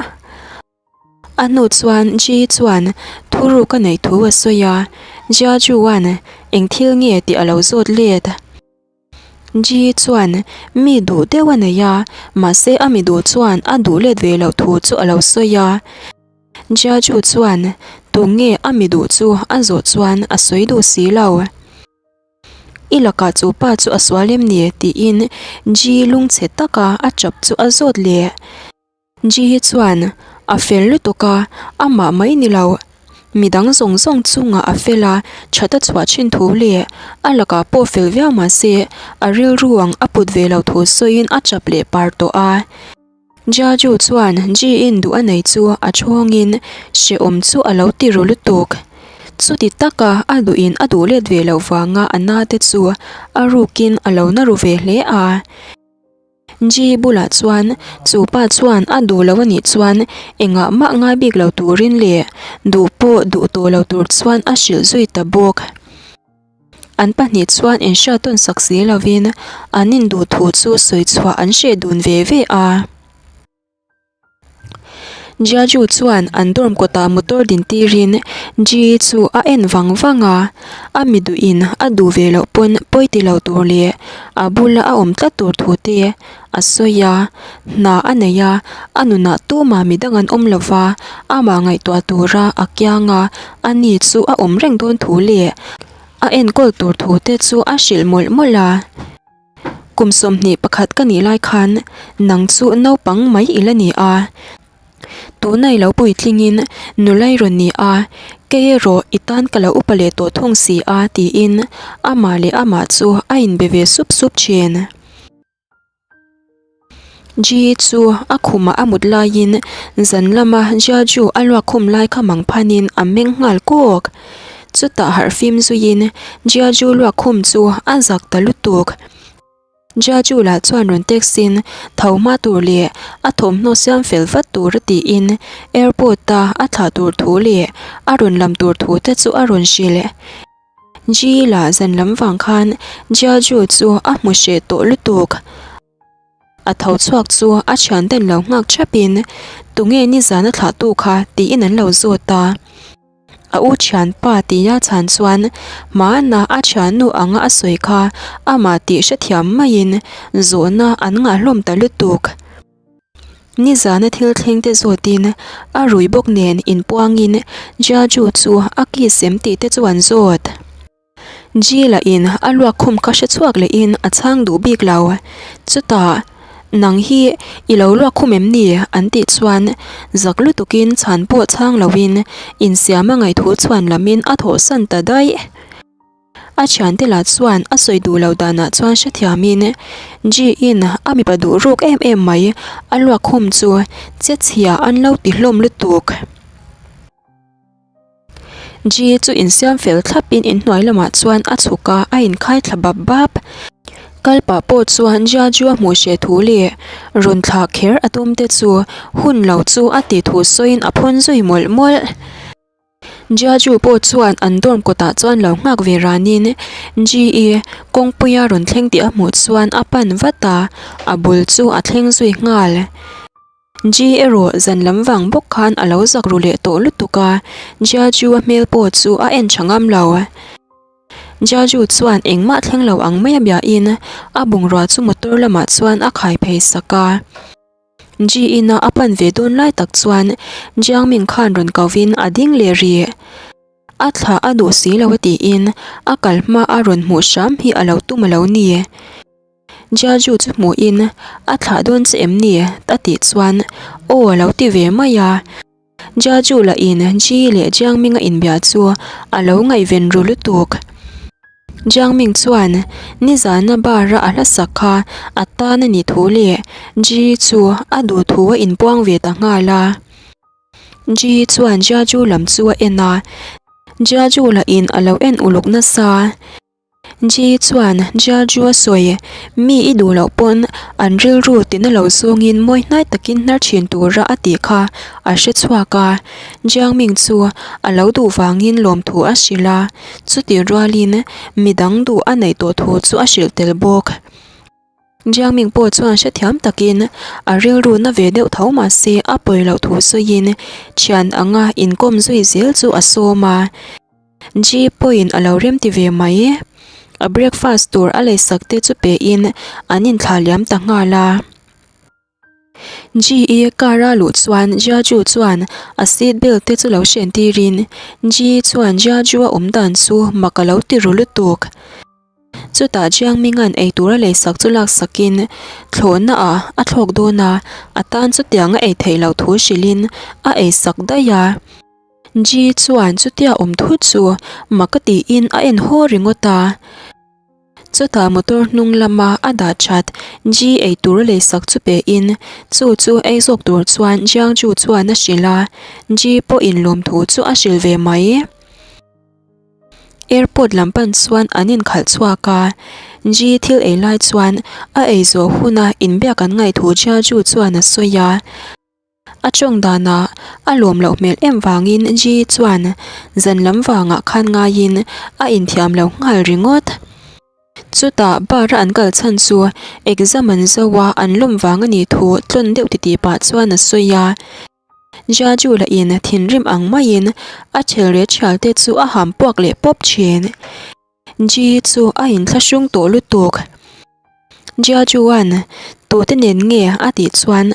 A hnu chuan Ji chuan thuruk a neih thu a sawi a, Jiajuan eng thil nge tih a lo zawt let. Ji chuan mi duh deuh a nei a, mahse a mi duh chuan a duh let ve loh thu chu a lo sawi a. Jiaju chuan tunge a mi duh chu a zawh chuan a sawi duh si lo. I lakah chu pa chu a sual em ni? tiin Ji lungchhe taka a chap chu a zawt leh. Ji hi chuan a fel lutuk a, amah mai ni lo. Midang zawng zawng chungah a fel a, that a chhuah thin thu leh a lakah pawh fel viau mah se a rilru ang a put ve lo thu sawiin a chap leh par tawh a. Jiaju chuan Ji in duh a nei chu a chhawngin hrehawm chu a lo ti ru lutuk. Chuti taka a duhin a duh let ve loh vanga a na te chu a rukin a lo na ru ve hle a. Ji bulah chuan chu pa chuan a duh lo a nih chuan engah mah ngai bik lo turin leh duh pawh duh tawh lo tur chuan a hrilh zui ta bawk. An pahnih chuan inhriat tawn sak si lovin an induh thu chu sawi chhuah an hreh dun ve ve a. Jiaju chuan an dorm kawtah motor din tirin Ji chu a en vang vang a, a mi duhin a duh ve loh pawn pawi ti lo tur leh a bula a awm tlat tur thu te a sawi a, hna a nei a, a nunah tumah midang an awm lo va, amah ngaihtuah tura a kiang a, ani chu a awm reng dawn thu leh a enkawl tur thu te chu a hrilh mawlh mawlh a. Kum 21 ka nih lai khan nang chu naupang mai i la ni a, tuna i lo puitlingin nula i rawn ni a, kei erawh i tan ka lo upa leh tawh thung si a tiin amah leh amah chu a inbe ve sup sup thin. Ji chu a khumah a mut laiin zan lama Jiaju a luak khum lai kha mang phanin a meng nghal kawk. Chutah harhfim zuiin Jiaju luak khum chu a zak ta lutuk. Jiaju lah chuan rawn text in tho hma tur leh a thawmhnaw siam fel vat tur a tiin airport a a thlah tur thu leh a rawn lam tur thu te chu a rawn hrilh. Ji lah zan lam vang khan Jiaju chu a hmu hreh tawh lutuk. A tho chhuak chu a thian ten lo nghak thap in tunge nizan a thlah tu kha tiin an lo zawt a. A u thianpa tia chhan chuan hmana a thiannu anga a sawi kha amah tih hrethiam maiin zawhna an ngah hlawm ta lutuk. Nizana thil thleng te zawtin a rui bawk nen inpuangin Jiaju chu a kiss em tih te chu an zawt. Ji lahin a luak khum kha hre chhuak lehin a chhang duh bik lo. Chutah, Nang hi i lo luak khum em ni? an tih chuan zak lutukin chhan pawh chhang loin insiam a ngaihthu chhuan lamin a thawhsan ta daih. A thiante lah chuan a sawi duh lo danah chuan hrethiamin Ji-in a mipa duh ruk em em mai a luak khum chu che chhia an lo ti hlawm lutuk. Ji chu insiam fel thlapin inhnuai lamah chuan a chhuk a, a inkhai thla bap bap. Kal pah pawh chuan Jiaju a hmuh hreh thu leh rawn thlah kher a tum te chu hun lo chu a tih thu sawiin a phun zui mawlh mawlh. Jiaju pawh chuan an dorm kawtah chuan lo nghak ve ranin Ji-i kawngpuia rawn thleng tih a hmuh chuan a pan vat a, a bul chu a thleng zui nghal. Ji erawh zan lam vang bawk khan a lo zak ru leh tawh lutuk a, Jiaju a hmel pawh chu a en tha ngam lo. Jiaju chuan engmah thleng lo ang mai a biahin a bungrua chu motor lamah chuan a khai phei sak a. Ji ina a pan ve dawn lai tak chuan Jiangming khan rawn kovin a ding leh rih. A thla a duh si lo a tiin a kal hma a rawn hmuh hram hi a lo tum a lo ni. Jiaju chu hmuhin a thlah dawn che em ni? a tih chuan aw a lo ti ve mai a. Jiaju lahin Ji leh Jiangming a inbia chu a lo ngaihven ru lutuk. Jiangming chuan nizana bar a a hla sak kha a tan a ni thu leh Ji chu a duh thu a inpuang ve ta nghal a. Ji chuan Jiaju lam chu a en a, Jiaju lahin a lo en uluk nasa. Ji chuan Jiaju a sawi, Mi i duh loh pawn an rilru tina lo zawngin mawi hnai takin hnar thin tura a tih kha a hre chhuak a. Jiangming chu a lo duh vangin lawmthu a hrilh a, chutih rualin midang duh a neih tawh thu chu a hrilh tel bawk. Jiangming pawh chuan hrethiam takin a rilru na ve deuh tho mahse a pawi loh thu sawiin thian anga inkawm zui zel chu a sawm a. Ji pawhin a lo remti ve mai. A breakfast tur a leisak te chu pein an inthlah liam ta nghal a. Ji i car a luh chuan Jiaju chuan a seat belt te chu lo hren tirin Ji chuan Jiaju a awm dan chu mak a lo ti ru lutuk. Chutah Jiangminga'n eitur a leisak chu laksakin thlawhna ah a thlawk dawn a, a tan chutiang a ei theih loh thu hrilhin a eisak daih a. Ji chuan chutia awm thut chu mak a tiin a en haw ringawt a. Chutah motor hnung lama a dah that Ji eitur a leisak chu pein chu chu ei zawk tur chuan Jiangju chuan a hrilh a, Ji pawhin lawmthu chu a hrilh ve mai. Airport lam pan chuan an inkhalh chhuak a, Ji thil ei lai chuan a ei zawh huna inbiak an ngaihthu Jiaju chuan a sawi a. A tawng danah a lawm loh hmel em vangin Ji chuan zan lam vangah khan ngaiin a inthiam lo nghal ringawt. Chutah bar a an kal chhan chu exam an zo a, an lawm vang a nih thu tlawn deuh titi pah chuan a sawi a. Jaju lahin thinrim ang maiin a thelre thial te chu a ham puak leh pawp thin. Ji chu a inthlahrung tawh lutuk. Jiajuan tute nen nge a tih chuan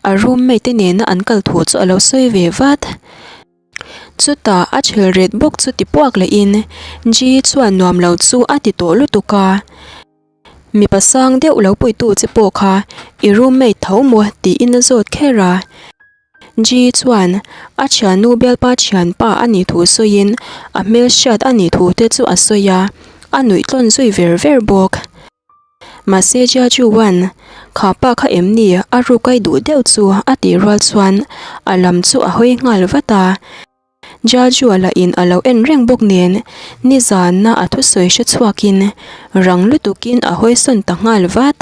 a roommate te nena an kal thu chu a lo sawi ve vat. Chutah a thil ret bawk chu ti puak lehin Ji chuan nuam lo chu a ti tawh lutuk a. Mipa sang deuh lo puitu che pawh kha i roommate tho maw tiin a zawt kher a. Ji chuan a thiannu bialpa thianpa a nih thu sawiin a hmelhriat a nih thu te chu a sawi a, a nuih tlawn zui ver ver bawk. Mahse Jia Chuan, Kha pa kha em ni a rukai duh deuh chu a tih rual chuan a lam chu a hawi nghal vat a. Jia Chua lahin a lo en reng bawk nen nizanna a thusawi hre chhuakin rang lutukin a hawi sawn ta nghal vat.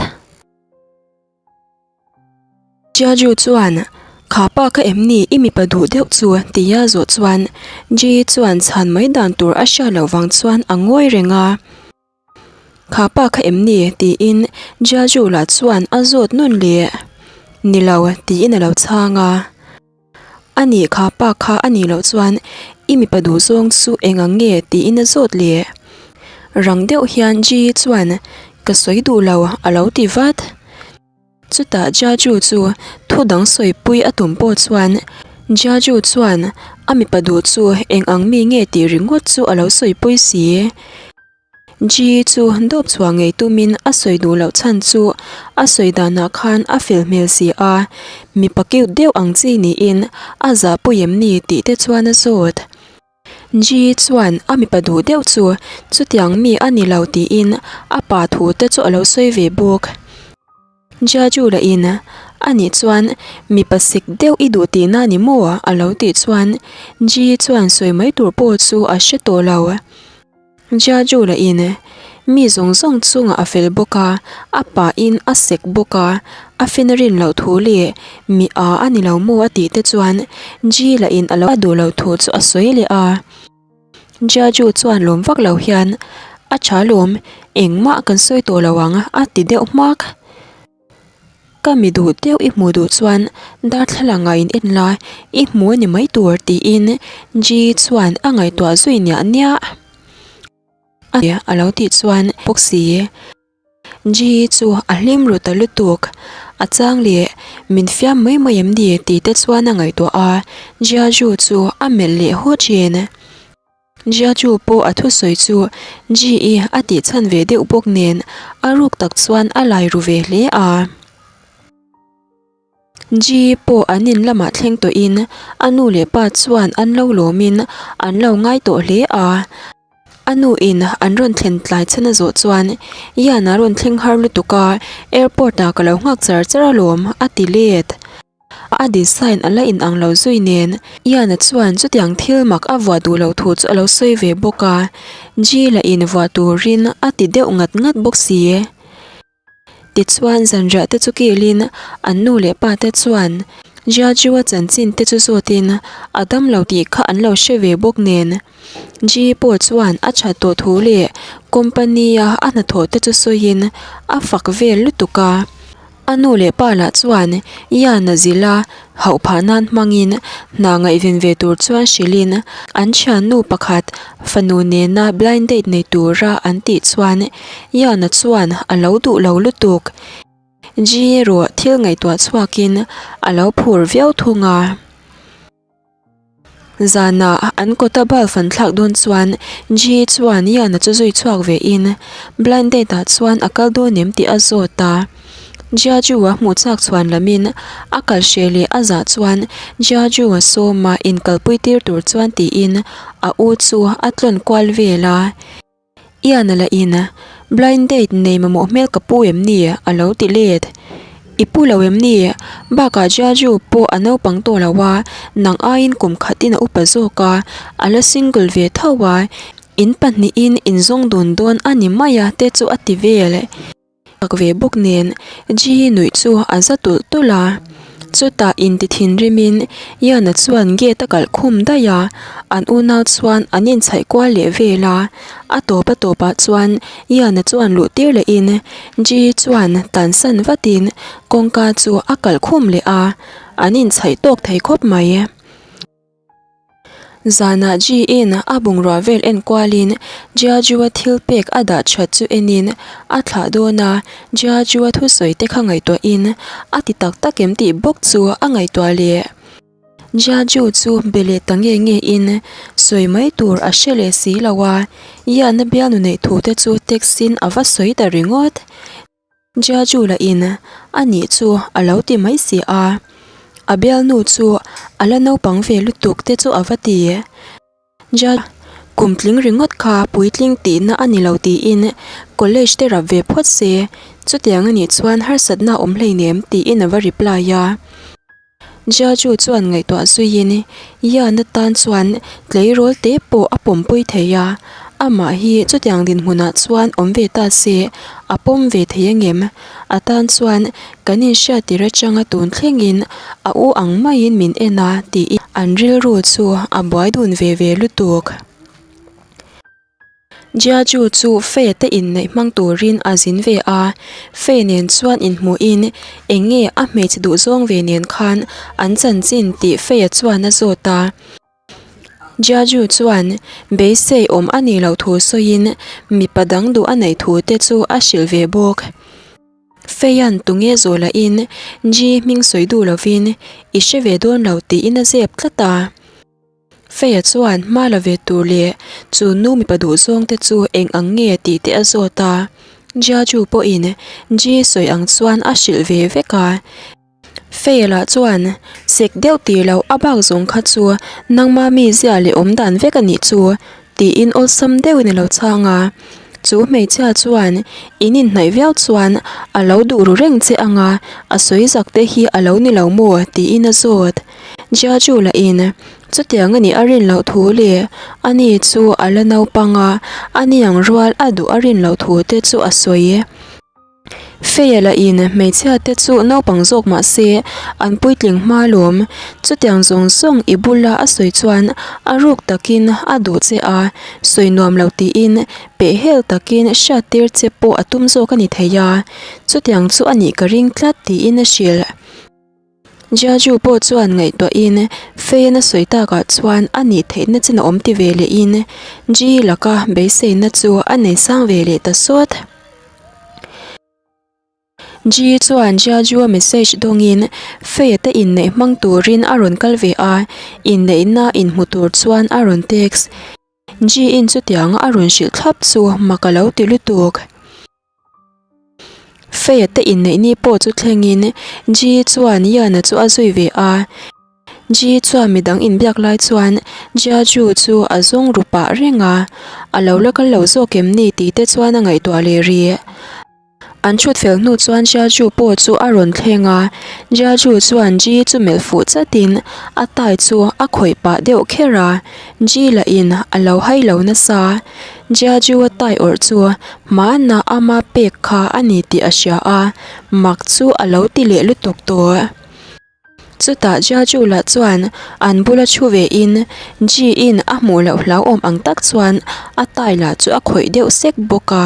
Jiaju chuan, Kha pa kha em ni i mipa duh deuh chu? tia zawh chuan Ji chuan chhan mai dan tur a hriat loh vang chuan a ngawi reng a. Kha pa kha em ni? tiin Jiaju lah chuan a zawt nawn leh. Ni lo, tiin a lo chhang a. A nih kha pa kha a nih loh chuan i mipa duh zawng chu eng ang nge? tiin a zawt leh. Rang deuh hian Ji chuan, Ka sawi duh lo, a lo ti vat. Chutah Jaju chu thu dang sawipui a tum pawh chuan Jaju chuan a mipa duh chu eng ang mi nge tih ringawt chu a lo sawipui si. Ji chu dawp chhuah ngei tumin a sawi duh loh chhan chu a sawi danah khan a fel hmel si a, mipa cute deuh ang chi niin a zahpui em ni tih te chuan a zawt. Ji chuan a mipa duh deuh chu chutiang mi a ni lo tiin a pa thu te chu a lo sawi ve bawk. Jaju lahin a nih chuan mipa sik deuh i duh tihna a ni maw? a lo tih chuan Ji chuan sawi mai tur pawh chu a hre tawh lo. Jaju lahin mi zawng zawng chungah a fel bawk a, a pahin a sek bawk a, a fin a rin loh thu leh mi a a ni lo maw a tih te chuan Ji lahin a lo a duh loh thu chu a sawi leh a. Jaju chuan lawm vak lo hian a tha lawm engmah kan sawi tawh lo ang a ti deuh hmak. Ka mi duh deuh i hmuh duh chuan darthlalang ah in en la, i hmu a ni mai tur tiin Ji chuan a ngaihtuah zui niah niah a a lo tih chuan bawk si. Ji chu a hlim ru ta lutuk, a chang leh min fiam mai mai em ni tih te chuan a ngaihtuah a, Jia Ju chu a melh leh haw thin. Jiaju pawh a thusawi chu Ji-i a tih chhan ve deuh bawk nen a ruk tak chuan a lai ru ve hle a. Ji pawh an in lamah thleng tawhin a nu leh pa chuan an lo lawmin an lo ngai tawh hle a. A nu in an rawn thlen tlai chhan a zawh chuan Ian a rawn thleng har lutuk a, airport ah ka lo nghak char char alawm a ti let. A design a la inang lo zui nen Ian-a chuan chutiang thil mak a vuah duh loh thu chu a lo sawi ve bawk a, Ji la invuah turin a ti deuh ngat ngat bawk si. Tichuan zanriah te chu kilin an nu leh pa te chuan Jiaju-a chanchin te chu zawtin a dam lo tih kha an lo hre ve bawk nen Ji pawh chuan a that tawh thu leh company-a a hnathawh te chu sawiin a fak vel lutuk a. A nu leh pa lah chuan Ian-a zila hauh phah nan hmangin hna ngaihven ve tur chuan hrilhin an thiannu pakhat fanu nena blind date nei tura an tih chuan Ian-a chuan a lo duh lo lutuk. Ji erawh thil ngaihtuah chhuakin a lo phur viau thung a. Zanah an kawta bulb an thlak dawn chuan Ji chuan Ian-a chu zui chhuak ve in blind date ah chuan a kal dawn em tih a zawt a. Jia Ju-a hmuh chak chhuan lamin a kal hreh leh a zah chuan Jia Ju-a sawma inkalpui tir tur chuan tiin a u chu a tlawn kual vel a. Ian-a lah in, Blind date nei mamawh hmel ka pu em ni? a lo ti let. I pu lo em ni? Bakah Jiaju pawh a naupang tawh lo a, nang aiin kum khatin a upa zawk a, a la single ve tho a, in pahnihin in zawng dun dawn a ni mai a te chu a ti vel. Tak ve bawk nen Ji nuih chu a za tulh tulh a. Chutah inti thinrimin Ian-a chuan gate a kalh khum daih a, an unau chuan an inchhaih kual leh vel a. A tawp a tawpah chuan Ian-a chuan luh tir lehin Ji chuan tansan vatin kawngka chu a kalh khum leh a, an inchhaih tawk thei khawp mai. Zanah Ji-in a bungrua vel en kualin Jiaju-a thil pek a dah that chu enin a thlah dawn a, Jiaju-a thusawi te kha ngaihtuahin a ti tak tak em tih bawk chu a ngaihtuah leh. Jiaju chu be leh ta nge nge in sawi mai tur a hre leh si lo a, Ian-a bialnu neih thu te chu text-in a va sawi ta ringawt. Jiaju lah in a nih chu a lo ti mai si a, a bialnu chu a la naupang ve lutuk te chu a va ti. Jia kum tling ringawt kha puitling tihna a ni lo tiin college te rap ve phawt se, chutiang a nih chuan harsatna a awm hleinem tiin a va reply a. Jiaju chuan ngaihtuah zuiin Yan atan chuan tleirawl te pawh a pawmpui thei a, amah hi chutiang dinhmunah chuan awm ve ta se a pawm ve thei angem? A tan chuan kan inhriattir atanga tun thlengin a u ang maiin min en a tiin an rilru chu a buai dun ve ve lutuk. Jiaju chu Fei te inneih hmang turin a zin ve a, Fei nen chuan inhmuhin eng nge a hmeichhe duhzawng ve nen khan an chanchin tih Feia chuan a zawt a. Jiaju chuan beisei awm a nih loh thu sawiin mipa dang duh a neih thu te chu a hrilh ve bawk. Feian tunge zawh lahin Ji hming sawi duh lovin i hre ve dawn lo tiin a zep tlat a. Feia chuan hma la ve tur leh chu nu mipa duh zawng te chu eng ang nge tih te a zawt a, Jiaju pawhin Ji sawi ang chuan a hrilh ve vek a. Feia lah chuan sek deuh tih loh a bak zawng kha chu nangma mi zia leh awm dan vek a nih chu tiin awlsam deuhin a lo chhang a. Chu hmeichhia chuan in inhnaih viau chuan a lo duh ru reng che ang a, a sawi zak te hi a lo ni lo maw tiin a zawt. Jiaju lahin chutiang a nih a rin loh thu leh ani chu a la naupang a, ani ang rual a duh a rin loh thu te chu a sawi. Feia lahin hmeichhia te chu naupang zawk mah se an puitling hma lawm. Chutiang zawng zawng i bula a sawi chuan a ruk takin a duh che a, sawi nuam lo tiin pehhel takin hriattir che pawh a tum zawk a ni thei a, chutiang chu a nih ka ring tlat tiin a hrilh. Jiaju pawh chuan ngaihtuahin Feian a sawi takah chuan a nih theihna chin a awm ti ve lehin Ji laka beiseina chu a nei sang ve leh ta sawt. Ji chuan Jiaju-a message dawngin Feia te inneih hmang turin a rawn kal ve a, inneihna inhmu tur chuan a rawn text. Ji-in chutianga a rawn hrilh thlap chu mak a lo ti lutuk. Feia te inneih ni pawh chu thlengin Ji chuan Yana chu a zui ve a. Ji chuan midang inbiak lai chuan Jiaju chu a zawng ru pah reng a, a lo la kal lo zawk em ni tih te chuan a ngaihtuah leh rih. An chhut fel hnu chuan Jiaju pawh chu a rawn thleng a, Jiaju chuan Ji chu melh fuh chatin a tai chu a khawih pah deuh kher a, Ji lahin a lo hai lo nasa. Jiaju-a tai awrh chu hmana ama pek kha a ni tih a hria a, mak chu a lo ti leh lutuk tawh. Chutah Jiaju lah chuan an bula thu ve in Ji-in a hmuh loh hlauhawm ang tak chuan a tai lah chu a khawih deuh sek bawk a.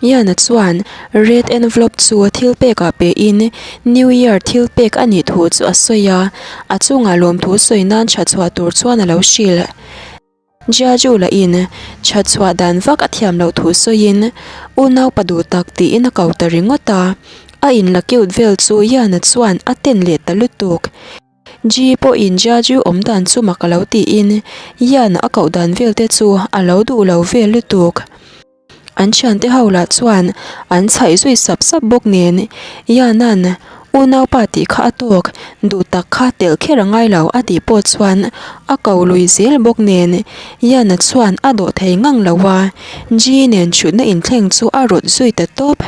Yana chuan red envelope chu thil pekah pe in New Year thil pek a nih thu chu a sawi a, a chungah lawmthu sawi nan tha chhuah tur chuan a lo hrilh. Jiaju lahin that chhuah dan vak a thiam loh thu sawiin unau pa duh tak tiin a ko ta ringawt a, a inla cute vel chu Yana chuan a ten leh ta lutuk. Ji pawhin Jiaju awm dan chu mak a lo tiin Yana a koh dan vel te chu a lo duh lo vel lutuk. An thiante ho lah chuan an chhaih zui sap sap bawk nen, Yanan unaupa tih kha a tawk, duh tak kha telh kher a ngai lo a tih pawh chuan a ko lui zel bawk nen, Yana chuan a dawh thei ngang lo a, Ji nen thutna inthleng chu a rawt zui ta tawp.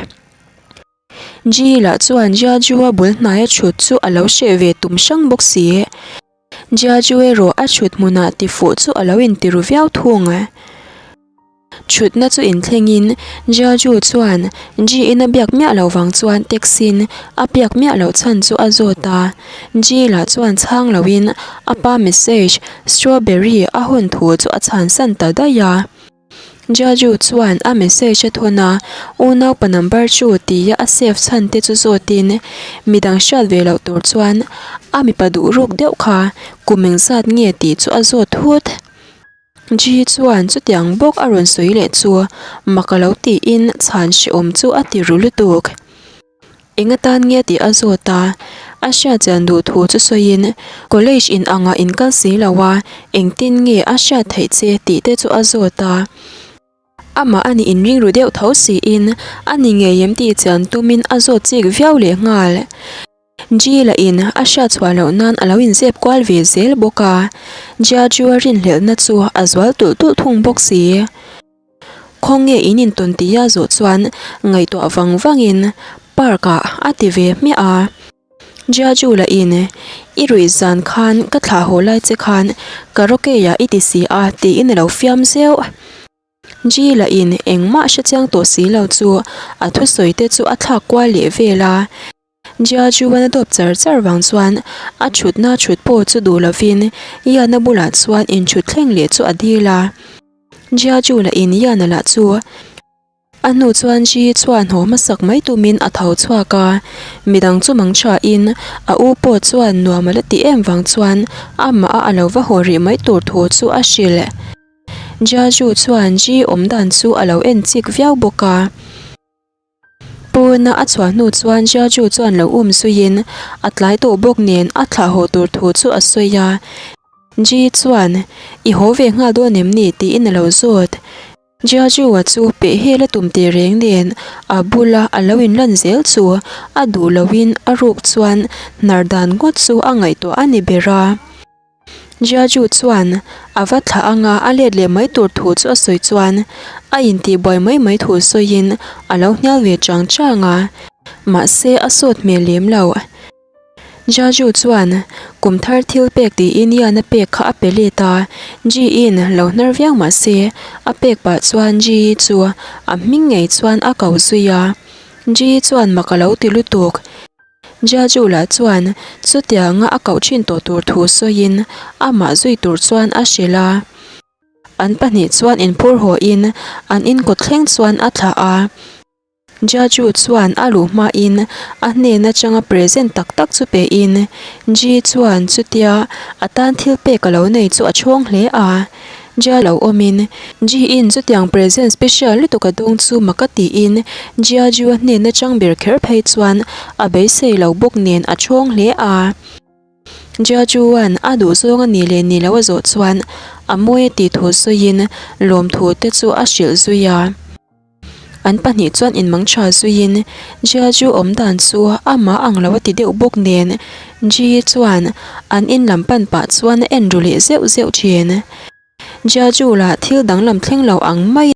Ji lah chuan Jiaju-a bul hnaia thut chu a lo hreh ve tum hrang bawk si. Jiaju erawh a thut hmunah tifuh chu a lo intiru viau thung. Thutna chu inthlengin Jiaju chuan Ji in a biak miah loh vang chuan taxi-in a biak miah loh chhan chu a zawt a. Ji lah chuan chhang loin a pa message strawberry a hawn thu chu a chhansan ta daih a. Jiaju chuan a message a thawn a, unaupa number chu tia a save chhan te chu zawtin midang hriat ve loh tur chuan a mipa duh ruk deuh kha kum engzat nge tih chu a zawt thut. Ji chuan chutiang bawk a rawn sawi leh chu mak a lo tiin chhan hrehawm chu a ti ru lutuk. Eng atan nge tih a zawt a, a hriatchian duh thu chu sawiin college in angah in kal si lo a, engtin nge a hriat theih che tih te chu a zawt a. Amah a nih inring ru deuh tho siin a ni ngei em tih chian tumin a zawt chik viau leh nghal. Ji lah in a hriat chhuah loh nan a lo inzep kual ve zel bawk a, Jia chu a rinhlelhna chu a zual tulh tulh thung bawk si. Khawnge in intawn tih a zawh chuan ngaihtuah vang vangin park ah a ti ve hmiah a. Jia chu lah in i ruih zan khan ka thlah haw lai che khan karaoke ah i ti si a tiin a lo fiam zeuh. Ji lah in engmah hre chiang tawh si lo chu a thusawi te chu a thlak kual leh vel a. Jia chuan a dawp char char vang chuan a thutna thut pawh chu duh lovin Yana bulah chuan inthut thleng leh chu a dil a. Jia chu lah in Yana lah chu a hnu chuan Ji chuan haw hmasak mai tumin a tho chhuak a, midang chu mang tha in a u pawh chuan nuam a la ti em vang chuan amah a a lo va haw rih mai tur thu chu a hrilh. Jia chu chuan Ji awm dan chu a lo en chik viau bawk a. Pawna a chhuah hnu chuan Jiaju chuan lo um zuiin a tlai tawh bawk nen a thlah haw tur thu chu a sawi a. Ji chuan, I haw ve nghal dawn em ni? tiin a lo zawt. Jiaju-a chu pehhel a tum teh reng nen a bula a lo inlan zel chu a duh loin a ruk chuan hnar dan ngawt chu a ngaihtuah a ni ber a. Jiaju chuan a va thlah anga a let leh mai tur thu chu a sawi chuan a intihbuai mai mai thu sawiin a lo hnial ve chang chang a, mahse a sawt hmel lem lo. Jiaju chuan kum thar thil pek tiin Yan a pek kha a pe let a, Ji-in lo hnar viau mahse a pek pah chuan Ji-i chu a hming ngei chuan a ko zui a, Ji-i chuan mak a lo ti lutuk. Jiaju lah chuan chutianga a koh thin tawh tur thu sawiin amah zui tur chuan a hrilh a. An pahnih chuan inphur hawhin an inkawt thleng chuan a thlah a. Jiaju chuan a luh hmain a hnen atanga present tak tak chu pein Ji chuan chutia a tan thil pek a lo nei chu a chhawng hle a. Jia lo awmin, Ji in chutiang present special lutuk a dawng chu mak a tiin Jia Ju a hnen atang ber kher phei chuan a beisei lo bawk nen a chhawng hle a. Jia Ju-a'n a duhzawng a nih leh nih loh a zawh chuan a mawi a tih thu sawiin lawmthu te chu a hrilh zui a. An pahnih chuan inmang tha zuiin Jia chu awm dan chu amah ang lo a ti deuh bawk nen Ji chuan an in lam pan pah chuan a en ru leh zeuh zeuh thin. Jia chu lah thil danglam thleng lo ang mai.